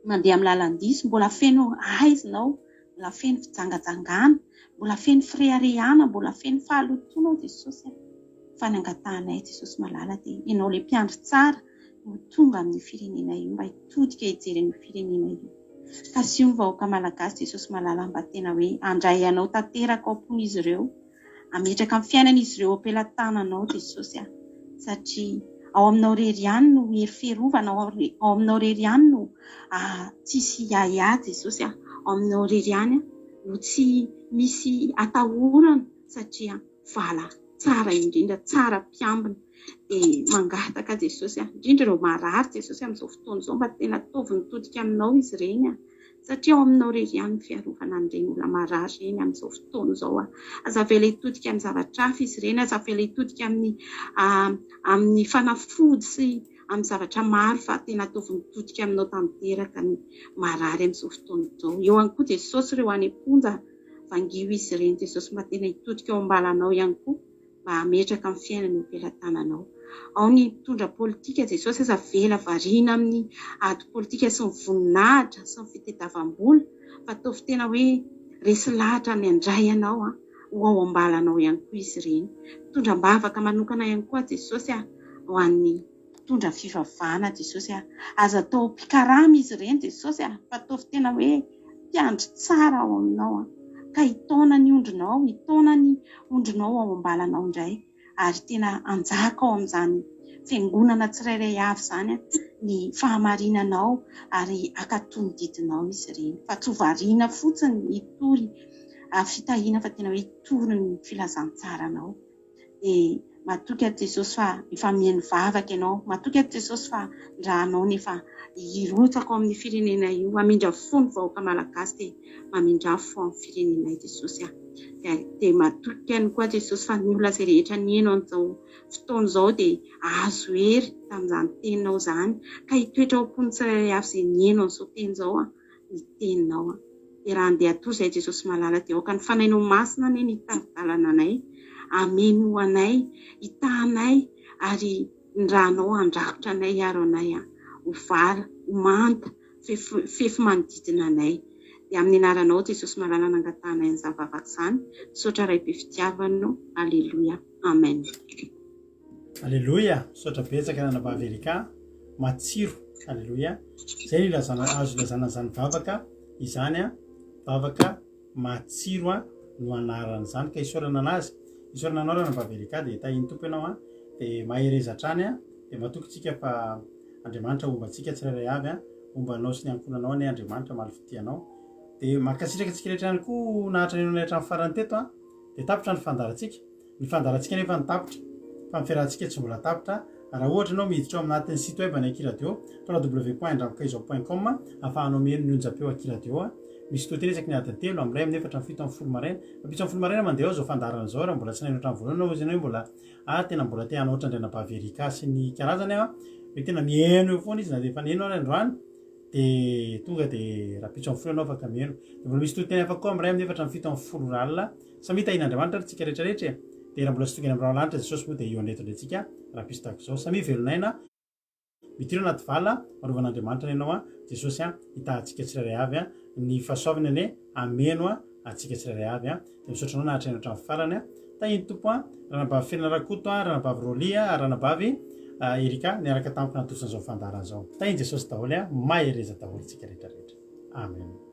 mandeha amin'ny lalan-diso, mbola feno haizina ao, mbola feno fijangajangana, mbola feno fireharehana, mbola feno fahalotoana ao Jesosy a. Fa ny angatahanay Jesosy malala dia Ianao ilay mpiandry tsara no tonga amin'io firenena io mba hitodika hijery an'io firenena io. Kasio ny vahoaka malagasy Jesosy malala mba tena hoe handray anao tanteraka ao am-pon'izy ireo, hametraka ny fiainan'izy ireo am-pelatananao Jesosy a! Satria ao aminao irery ihany no hery fiarovana, ao aminao irery ihany no tsisy ahiahy Jesosy a! Ao aminao irery ihany no tsy misy atahorana satria vala tsara indrindra, tsara mpiambina. Dia mangataka Jesosy a, indrindra ireo marary Jesosy amin'izao fotoana izao mba tena ataovy mitodika aminao izy ireny a, satria ao aminao irery ihany ny fiarovana an'ireny olona marary ireny amin'izao fotoana izao a. Aza avela hitodika amin'ny zavatra hafa izy ireny, aza avela hitodika amin'ny amin'ny fanafody sy amin'ny zavatra maro fa tena ataovy mitodika aminao tanteraka ny marary amin'izao fotoana izao. Eo ihany koa Jesosy ireo any am-ponja, vangio izy ireny Jesosy mba tena hitodika ao am-balanao ihany koa. mba hametraka ny fiainany eo am-pelatananao. Ao ny mpitondra politika, Jesosy aza avela variana amin'ny ady politika sy ny voninahitra sy ny fitediavam-bola fa ataovy tena hoe resy lahatra ny handray anao ho ao am-balanao ihany koa izy ireny. Mitondra am-bavaka manokana ihany koa Jesosy ho an'ny mpitondra fivavahana Jesosy a! Aza atao mpikarama izy ireny Jesosy a! Fa ataovy tena hoe mpiandry tsara ao aminao a! Ka hitaona ny ondrinao, hitaona ny ondrinao ao am-balanao indray, ary tena hanjaka ao amin'izany fiangonana tsirairay avy izany ny fahamarinanao ary hankatò ny didinao izy ireny, fa tsy ho variana fotsiny hitory fitahiana fa tena hoe hitory ny filazantsaranao. Dia matoky aho Jesosy fa efa mihaino vavaka ianao, matoky aho Jesosy fa ny ranao no efa hirotsaka ao amin'ny firenena io, hamindra fo ny vahoaka malagasy dia mamindra fo amin'ny firenenay Jesosy ah. Dia dia matoky ihany koa Jesosy fa ny olona izay rehetra nihaino an'izao fotoana izao dia ahazo hery tamin'izany teninao izany ka hitoetra ao am-pon'ny tsirairay avy izay nihaino an'izao teny izao ah. ny teninao an. Dia raha handeha hatory izahay Jesosy malala dia aoka ny Fanahinao Masina anie ny hitari-dalana anay, hameno anay, hitaha anay ary ny ranao handrakotra anay hiaro anay an, ho vala, ho manta, fefy fefy manodidina anay. Dia amin'ny anaranao Jesosy malala nangatahanay an'izany vavaka izany, misaotra Ray be fitiavana o, Aleloia, Amen. Aleloia! Misaotra betsaka ranabavy Erika, matsiro, aleloia, zay no ilazana, azo ilazana an'izany vavaka izany an, vavaka matsiro an no anaran'izany ka isaorana anazy, isaorana anao ranabavy Erika dia tahin'ny Tompo ianao an, dia mahereza hatrany an, dia matoky tsika fa Andriamanitra homba antsika tsirairay avy an, homba anao sy ny ankohonanao anie Andriamanitra hamaly fitia anao, dia mankasitraka antsika rehetra ihany koa naharitra nihaino anay hatramin'ny farany teto an, dia tapitra ny fandaharantsika. Ny fandaharantsika anefa no tapitra, fa ny fiarahantsika tsy mbola tapitra. Raha ohatra ianao miditra ao anatin'ny site web an'ny Akiradio, www.andramikaizao.com, ahafahanao mihaino ny onjam-peo Akiradio. Misy tohiteny isaky ny adiny telo, amin'ny iray, amin'ny efatra, amin'ny fito, amin'ny folo maraina. Mampitso amin'ny folo maraina mandeha ao izao fandaharana izao, raha mbola tsy nahaino hatramin'ny voalohany ianao, hoy ianao hoe mbola, ah, tena mbola te hanao ohatran-dRanabavy Erika sy ny karazany aho, hoe tena mihaino eo foana izy na dia efa niheno ary androany. Dia tonga dia rahampitso amin'ny folo ianao afaka mihaino. Dia mbola misy tohiteny hafa koa amin'ny iray, amin'ny efatra, amin'ny fito, amin'ny folo ora alina. Samia tahian'Andriamanitra ry tsika rehetra rehetra e! Dia raha mbola tsy tonga eny amin'ny rahona lanitra Jesosy moa dia eo an'eto indray tsika rahampitso tahaka izao. Samia velon'aina, midira anaty vala, arovan'Andriamanitra anie ianao an, Jesosy an, hitaha antsika tsirairay avy an, ny fahasoavany anie hameno an antsika tsirairay avy an. Dia misaotra anao nahatrehina hatramin'ny farany an. Tahian'ny Tompo an, Ranabavy Fenina Rakoto an, Ranabavy Rolly an, ary Ranabavy Erika niaraka tamiko nanatosa an'izao fandaharana izao. Tahian'i Jesosy daholo an, mahereza daholo tsika rehetra rehetra. Amen.